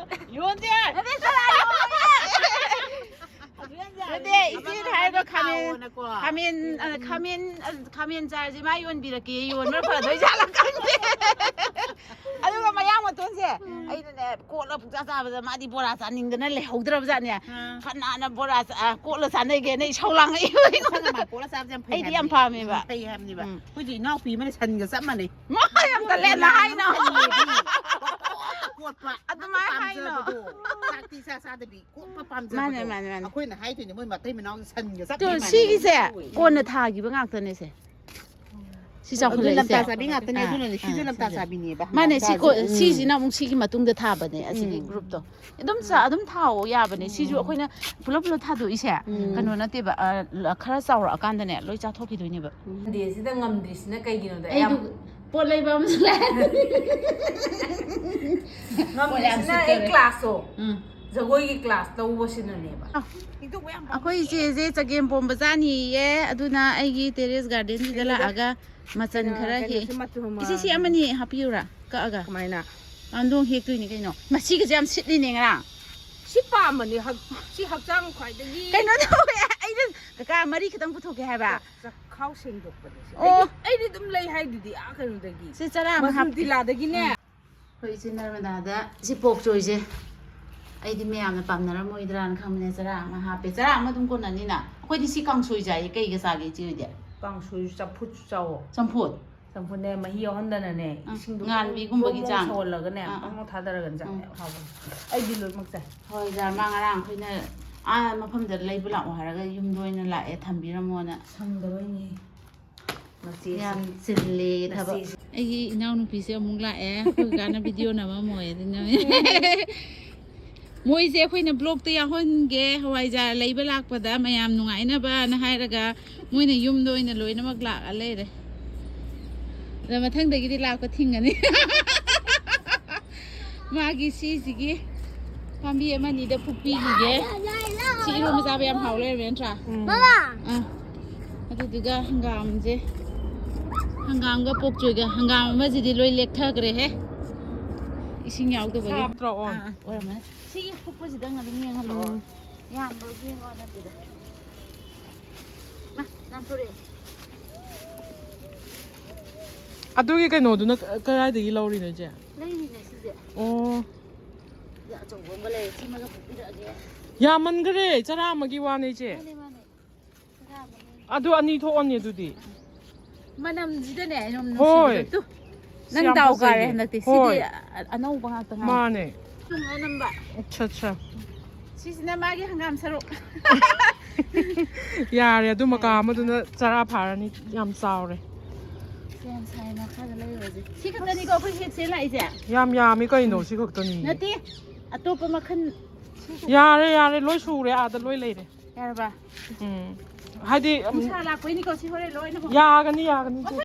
ꯌꯣꯟꯗꯦ꯫ ꯅꯠꯇꯦ, ꯆꯠꯂꯣ, ꯌꯣꯜꯂꯣꯏꯌꯦ꯫ ꯅꯠꯇꯦ, ꯏꯆꯦꯅ ꯍꯥꯏꯕ ꯈꯥꯃꯦꯟ, ꯊꯥꯎꯑꯣꯅꯀꯣ꯫ ꯈꯥꯃꯦꯟ, ꯑ, ꯈꯥꯃꯦꯟ, ꯑ, ꯈꯥꯃꯦꯟ ꯆꯥꯔꯁꯦ ꯃꯥ ꯌꯣꯟꯕꯤꯔꯛꯀꯦ, ꯌꯣꯟꯕꯅ ꯐꯗꯣꯏ ꯖꯥꯠꯂ ꯈꯪꯗꯦ꯫ ꯑꯗꯨꯒ ꯃꯌꯥꯡ ꯃꯇꯣꯟꯁꯦ, ꯎꯝ꯫ ꯑꯩꯅꯅꯦ, ꯀꯣꯠꯂ ꯄꯨꯡꯆꯥ ꯆꯥꯕꯗ ꯃꯥꯗꯤ ꯕꯣꯔꯥ ꯆꯥꯅꯤꯡꯗꯅ ꯂꯩꯍꯧꯗ꯭ꯔꯕꯖꯥꯠꯅꯦ꯫ ꯑꯥ꯫ ꯀꯅꯥꯅ ꯕꯣꯔꯥ ꯆꯥ-, ꯑ, ꯀꯣꯠꯂ ꯆꯥꯅꯩꯒꯦꯅ ꯏꯁꯧ ꯂꯥꯡꯉꯛꯏꯕ ꯑꯩꯉꯣꯟꯗ꯫ ꯁꯪ ꯑꯃ ꯀꯣꯠꯂ ꯆꯥꯕꯁꯦ ꯌꯥꯝ ꯐꯩ ꯑꯩꯗꯤ ꯌꯥꯝ ꯍꯥꯏꯕꯅꯦ꯫ ꯄꯥꯝꯃꯦꯕ꯫ ꯎꯝ, ꯐꯩ ꯍꯥꯏꯕꯅꯦꯕ꯫ ꯎꯝ꯫ ꯑꯩꯈꯣꯏꯁꯨ ꯏꯅꯥꯎꯄꯤ ꯑꯃꯅ ꯁꯟꯒ ꯆꯞ ꯃꯥꯟꯅꯩ꯫ ꯃꯥ ꯌꯥꯝ ꯇꯜꯂꯦ, ꯌꯥꯝ ꯅꯍꯥ ꯏꯅꯥꯎ꯫ ꯀꯣꯠꯄ, ꯀꯣꯠꯄ꯫ ꯑꯗꯨꯃꯥꯏꯅ ꯍꯥꯏꯅꯣ꯫ ꯄꯥꯝꯖꯕꯗꯣ꯫ ꯆꯥꯛꯇꯤ ꯏꯆꯥ ꯆꯥꯗꯕꯤ꯫ ꯀꯣꯠꯄ ꯄꯥꯝꯖꯕꯗꯣ꯫ ꯃꯥꯅꯦ, ꯃꯥꯅꯦ, ꯃꯥꯅꯦ꯫ ꯑꯩꯈꯣꯏꯅ ꯍꯥꯏꯗꯣꯏꯅꯦ, ꯃꯣꯏ ꯃꯇꯩ ꯃꯅꯥꯎꯒꯤ ꯁꯟꯒ ꯆꯞ ꯇꯣ, ꯃꯥꯟꯅꯩ꯫ ꯁꯤꯒꯤꯁꯦ ꯇꯧꯋꯦ꯫ ꯀꯣꯟꯅ ꯊꯥꯈꯤꯕ ꯉꯥꯛꯇꯅꯦꯁꯦ꯫ ꯁꯤ ꯑꯗꯨ ꯆꯥꯎꯈꯠꯂꯛꯏꯁꯦ꯫ ꯂꯝꯇꯥ ꯆꯥꯕꯤ ꯉꯥꯛꯇꯅꯦ, ꯑꯥ, ꯑꯗꯨꯅꯅꯦ, ꯁꯤꯁꯨ ꯑꯥ, ꯂꯝꯇꯥ ꯁꯤꯁꯦ꯫ ꯆꯥꯕꯤꯅꯦꯕ, ꯃꯥꯅꯦ, ꯁꯤ ꯍꯪꯒꯥꯝ ꯀꯣ-, ꯆꯥꯁꯦ꯫ ꯎꯝ꯫ ꯁꯤꯁꯤꯅ ꯑꯃꯨꯛ ꯁꯤꯒꯤ ꯃꯇꯨꯡꯗ ꯊꯥꯕꯅꯦ, ꯑꯁꯤꯒꯤ ꯎꯝ꯫ Groupꯇꯣ꯫ ꯑꯗꯨꯝ ꯆꯥ-, ꯑꯗꯨꯝ ꯊꯥꯎꯑꯣ, ꯌꯥꯕꯅꯦ꯫ ꯁꯤꯁꯨ ꯎꯝ꯫ ꯑꯩꯈꯣꯏꯅ ꯄꯨꯂꯞ ꯄꯨꯂꯞ ꯊꯥꯗꯣꯛꯏꯁꯦ, ꯎꯝ꯫ ꯀꯩꯅꯣ ꯅꯠꯇꯦꯕ, ꯑ, ꯈꯔ ꯆꯥꯎꯔꯛꯑꯀꯥꯟꯗꯅꯦ, ꯂꯣꯏ ꯆꯥꯊꯣꯛꯈꯤꯗꯣꯏꯅꯦꯕ꯫ ꯎꯝ꯫ ꯁꯟꯗꯦꯁꯤꯗ ꯉꯝꯗ꯭ꯔꯤꯁꯤꯅ ꯀꯩꯒꯤꯅꯣꯗ ꯑꯩꯗꯣ ꯑꯌꯥꯝ- ꯄꯣꯠ ꯂꯩꯕ ꯑꯃꯁꯨ ꯂꯥꯛꯑꯦ꯫ ꯄꯣꯠ ꯌꯥꯝ ꯉꯝꯗ꯭ꯔꯤꯁꯤꯅ ꯑꯩ ꯁꯤꯠꯇꯣꯔꯦ꯫ Classꯇꯣ꯫ ꯎꯝ꯫ ꯖꯒꯣꯏꯒꯤ ꯀ꯭ꯂꯥꯁ ꯂꯧꯕꯁꯤꯅꯅꯦꯕ꯫ ꯑꯩꯈꯣꯏ ꯏꯆꯦꯁꯦ ꯆꯒꯦꯝ ꯄꯣꯝꯕ ꯆꯥꯅꯤꯌꯦ, ꯑꯗꯨꯅ ꯑꯩꯒꯤ ꯇꯦꯔꯦꯁ ꯒꯥꯔꯗꯦꯟꯁꯤꯗ ꯂꯥꯛꯑꯒ ꯃꯆꯟ ꯈꯔ ꯍꯦꯛ꯫ ꯏꯆꯦ, ꯁꯤ ꯑꯃꯅꯤ ꯍꯥꯞꯄꯤꯌꯨꯔꯥ? ꯀꯛꯑꯒ꯫ ꯀꯃꯥꯏꯅ? ꯂꯥꯟꯗꯣꯡ ꯍꯦꯛꯇꯣꯏꯅꯤ ꯀꯩꯅꯣ꯫ ꯃꯁꯤꯒꯁꯦ ꯌꯥꯝ ꯁꯤꯠꯂꯤꯅꯦ ꯉꯔꯥꯡ꯫ ꯁꯤ ꯄꯥꯝꯕꯅꯦ꯫ ꯁꯤ ꯍꯛꯆꯥꯡ ꯈ꯭ꯋꯥꯏꯗꯒꯤ ꯀꯩꯅꯣ ꯇꯧꯋꯦ꯫ ꯑꯩꯅ ꯀꯀꯥ ꯃꯔꯤ ꯈꯛꯇꯪ ꯄꯨꯊꯣꯛꯀꯦ ꯍꯥꯏꯕ꯫ ꯆꯈꯥꯎ ꯁꯦꯡꯗꯣꯛꯄꯅꯦ ꯁꯤ꯫ ꯑꯣ꯫ ꯑꯩꯗꯤ, ꯑꯩꯗꯤ ꯑꯗꯨꯝ ꯂꯩ ꯍꯥꯏꯗꯨꯗꯤ, ꯑꯥ, ꯀꯩꯅꯣꯗꯒꯤ꯫ ꯁꯤ ꯆꯔꯥ ꯑꯃ ꯃꯁꯨꯝ ꯍꯥꯞꯀꯦ꯫ ꯇꯤꯂꯥꯗꯒꯤꯅꯦ꯫ ꯑꯩꯈꯣꯏ ꯏꯆꯦ ꯅꯔꯃꯗꯥꯗ ꯁꯤ ꯄꯣꯛ ꯆꯣꯏꯁꯦ ꯑꯩꯗꯤ ꯃꯌꯥꯝꯅ ꯄꯥꯝꯅꯔꯝꯃꯣꯏꯗ꯭ꯔꯥꯅ ꯈꯪꯕꯅꯦ꯫ ꯆꯔꯥ ꯑꯃ ꯍꯥꯞꯄꯦ꯫ ꯆꯔꯥ ꯑꯃ ꯑꯗꯨꯝ ꯀꯣꯟꯅꯅꯤꯅ꯫ ꯑꯩꯈꯣꯏꯗꯤ ꯁꯤ ꯀꯥꯡꯁꯣꯏ ꯆꯥꯏꯌꯦ꯫ ꯀꯩꯒ ꯆꯥꯒꯦ ꯏꯆꯦ ꯍꯣꯏꯗꯤ? ꯀꯥꯡꯁꯣꯏꯁꯨ ꯆꯝꯐꯨꯠꯁꯨ ꯆꯥꯎꯋꯣ꯫ ꯆꯝꯐꯨꯠ? ꯆꯝꯐꯨꯠꯅꯦ, ꯃꯍꯤ ꯌꯥꯎꯍꯟꯗꯅꯅꯦ, ꯑꯥ, ꯏꯁꯤꯡꯗꯣ ꯉꯥꯟꯕꯤꯒꯨꯝꯕꯒꯤ ꯕ꯭ꯔꯣꯡ ꯕ꯭ꯔꯣꯡ ꯆꯥꯡ꯫ ꯁꯧꯍꯜꯂꯒꯅꯦ, ꯑꯥ, ꯑꯥ꯫ ꯄꯪ ꯊꯥꯗꯔꯒꯅꯦ ꯆꯥꯎ꯫ ꯎꯝ꯫ ꯌꯥꯝ ꯍꯥꯎꯕꯅꯦ꯫ ꯑꯩꯗꯤ ꯂꯣꯏꯅꯃꯛ ꯆꯥꯏ꯫ ꯍꯣꯏ, ꯖꯥꯔꯃ ꯉꯔꯥꯡ ꯑꯩꯈꯣꯏꯅ ꯑꯥ ꯃꯐꯝꯗ ꯂꯩꯕ ꯂꯥꯛꯑꯣ ꯍꯥꯏꯔꯒ ꯌꯨꯝꯗ ꯑꯣꯏꯅ ꯂꯥꯛꯑꯦ, ꯊꯝꯕꯤꯔꯝꯃꯣꯅ꯫ ꯁꯪꯗꯕꯩꯅꯦ꯫ ꯃꯆꯦꯁꯦ꯫ ꯌꯥꯝ ꯆꯤꯜꯂꯦ ꯊꯕꯛ꯫ ꯃꯆꯦꯁꯦ꯫ ꯑꯩꯒꯤ ꯏꯅꯥꯎꯅꯨꯄꯤꯁꯦ ꯑꯃꯨꯛ ꯂꯥꯛꯑꯦ꯫ ꯑꯩꯈꯣꯏ ꯀꯥꯟꯅ ꯚꯤꯗꯤꯑꯣ ꯅꯝꯃꯝꯃꯣꯏ ꯑꯗꯨꯅ꯫ ꯃꯣꯏꯁꯦ ꯑꯩꯈꯣꯏꯅ ꯕ꯭ꯂꯣꯛꯇ ꯌꯥꯎꯍꯟꯒꯦ, ꯍꯋꯥꯏꯖꯥꯔ ꯂꯩꯕ ꯂꯥꯛꯄꯗ ꯃꯌꯥꯝ ꯅꯨꯡꯉꯥꯏꯅꯕꯅ ꯍꯥꯏꯔꯒ ꯃꯣꯏꯅ ꯌꯨꯝꯗ ꯑꯣꯏꯅ ꯂꯣꯏꯅꯃꯛ ꯂꯥꯛꯑ ꯂꯩꯔꯦ꯫ ꯑꯗ ꯃꯊꯪꯗꯒꯤꯗꯤ ꯂꯥꯛꯄ ꯊꯤꯡꯒꯅꯤ꯫ ꯃꯥꯒꯤ ꯁꯤꯁꯤꯒꯤ ꯄꯥꯝꯕꯤ ꯑꯃꯅꯤꯗ ꯐꯨꯛꯄꯤꯈꯤꯒꯦ꯫ ꯁꯤ ꯏꯔꯣꯝꯕ ꯆꯥꯕ ꯌꯥꯝ ꯍꯥꯎ ꯂꯩꯔꯝꯃꯦ ꯅꯠꯇ꯭ꯔꯥ? ꯎꯝ꯫ ꯃꯃꯥ! ꯑꯥ꯫ ꯑꯗꯨꯗꯨꯒ ꯍꯪꯒꯥꯝꯁꯦ, ꯍꯪꯒꯥꯝꯒ ꯄꯣꯛꯆꯣꯏꯒ, ꯍꯪꯒꯥꯝ ꯑꯃꯁꯤꯗꯤ ꯂꯣꯏ ꯂꯦꯛꯊꯈ꯭ꯔꯦꯍꯦ, ꯏꯁꯤꯡ ꯌꯥꯎꯗꯕꯒꯤ꯫ ꯁꯥꯕ ꯅꯠꯇ꯭ꯔꯣ? ꯑꯣ꯫ ꯑꯥ, ꯑꯥ, ꯑꯣꯏꯔꯝꯃꯅꯤ꯫ ꯁꯤꯒꯤ ꯐꯨꯛꯄꯁꯤꯗꯪ ꯑꯗꯨꯝ ꯌꯦꯡꯍꯜꯂꯣ꯫ ꯎꯝ꯫ ꯌꯥꯝꯕꯒꯤ ꯋꯥ ꯅꯠꯇꯦꯗ꯫ ꯃꯥ, ꯅꯥꯟꯊꯣꯔꯛꯑꯦ꯫ ꯑꯗꯨꯒꯤ ꯀꯩꯅꯣꯗꯨꯅ ꯀ-, ꯀꯗꯥꯏꯗꯒꯤ ꯂꯧꯔꯤꯅꯣ, ꯏꯆꯦ? ꯂꯩꯔꯤꯅꯦ ꯁꯤꯁꯦ꯫ ꯑꯣ꯫ ꯁꯤꯗ ꯑꯆꯧꯕ ꯑꯃꯒ ꯂꯩꯔꯦ, ꯁꯤꯃꯒ ꯐꯨꯛꯄꯤꯔꯛꯑꯒꯦ꯫ ꯌꯥꯝꯃꯟꯈꯔꯦ, ꯆꯔꯥ ꯑꯃꯒꯤ ꯋꯥꯅꯦ, ꯏꯆꯦ꯫ ꯃꯥꯅꯦ, ꯃꯥꯅꯦ꯫ ꯆꯔꯥ ꯑꯃꯅꯦ꯫ ꯑꯗꯨ ꯑꯅꯤ ꯊꯣꯛꯑꯅꯤ ꯑꯗꯨꯗꯤ꯫ ꯃꯅꯝꯁꯤꯗꯅꯦ ꯑꯩ ꯑꯗꯨꯝ ꯍꯣꯏ꯫ ꯅꯨꯡꯁꯤꯕꯗꯣ꯫ ꯇꯨ, ꯁꯤ ꯅꯪ ꯌꯥꯝ ꯗꯥꯎ ꯐꯖꯩꯌꯦ꯫ ꯀꯥꯔꯦ ꯍꯟꯗꯛꯇꯤ꯫ ꯍꯣꯏ꯫ ꯁꯤꯗꯤ ꯑ-, ꯑꯅꯧꯕ ꯉꯥꯛꯇ ꯉꯥꯏꯔꯦ꯫ ꯃꯥꯅꯦ꯫ ꯁꯨꯝ ꯑꯅꯝꯕ꯫ ꯑꯠꯆꯥ, ꯑꯠꯆꯥ꯫ ꯁꯤꯁꯤꯅ ꯃꯥꯒꯤ ꯍꯪꯒꯥꯝ ꯁꯔꯨꯛ꯫ ꯌꯥꯔꯦ, ꯑꯗꯨ ꯃꯀꯥ ꯑꯃꯗꯨꯅ ꯆꯔꯥ ꯐꯥꯔꯅꯤ꯫ ꯌꯥꯝ ꯆꯥꯎꯔꯦ꯫ ꯁꯦꯝ ꯁꯥꯏ ꯃꯈꯥꯗ ꯂꯩꯔꯨꯔꯁꯦ꯫ ꯁꯤ ꯈꯛꯇꯅꯤꯀꯣ ꯑꯩꯈꯣꯏ ꯍꯦꯛ ꯁꯦ ꯂꯥꯛꯏꯁꯦ? ꯌꯥꯝ ꯌꯥꯝꯃꯤ ꯀꯩꯅꯣ, ꯁꯤ ꯈꯛꯇꯅꯤ꯫ ꯅꯠꯇꯦ, ꯑꯇꯣꯞꯄ ꯃꯈꯜ꯫ ꯌꯥꯔꯦ, ꯌꯥꯔꯦ, ꯂꯣꯏ ꯁꯨꯔꯦ, ꯑꯥꯗ ꯂꯣꯏ ꯂꯩꯔꯦ꯫ ꯌꯥꯔꯕ? ꯎꯝ꯫ ꯍꯥꯏꯗꯤ, ꯎꯝ, ꯅꯨꯡꯁꯥ ꯂꯥꯛꯄꯩꯅꯤꯀꯣ, ꯁꯤ ꯍꯣꯔꯦꯟ ꯂꯣꯏꯅꯃꯛ꯫ ꯌꯥꯒꯅꯤ, ꯌꯥꯒꯅꯤ, ꯏꯆꯦ꯫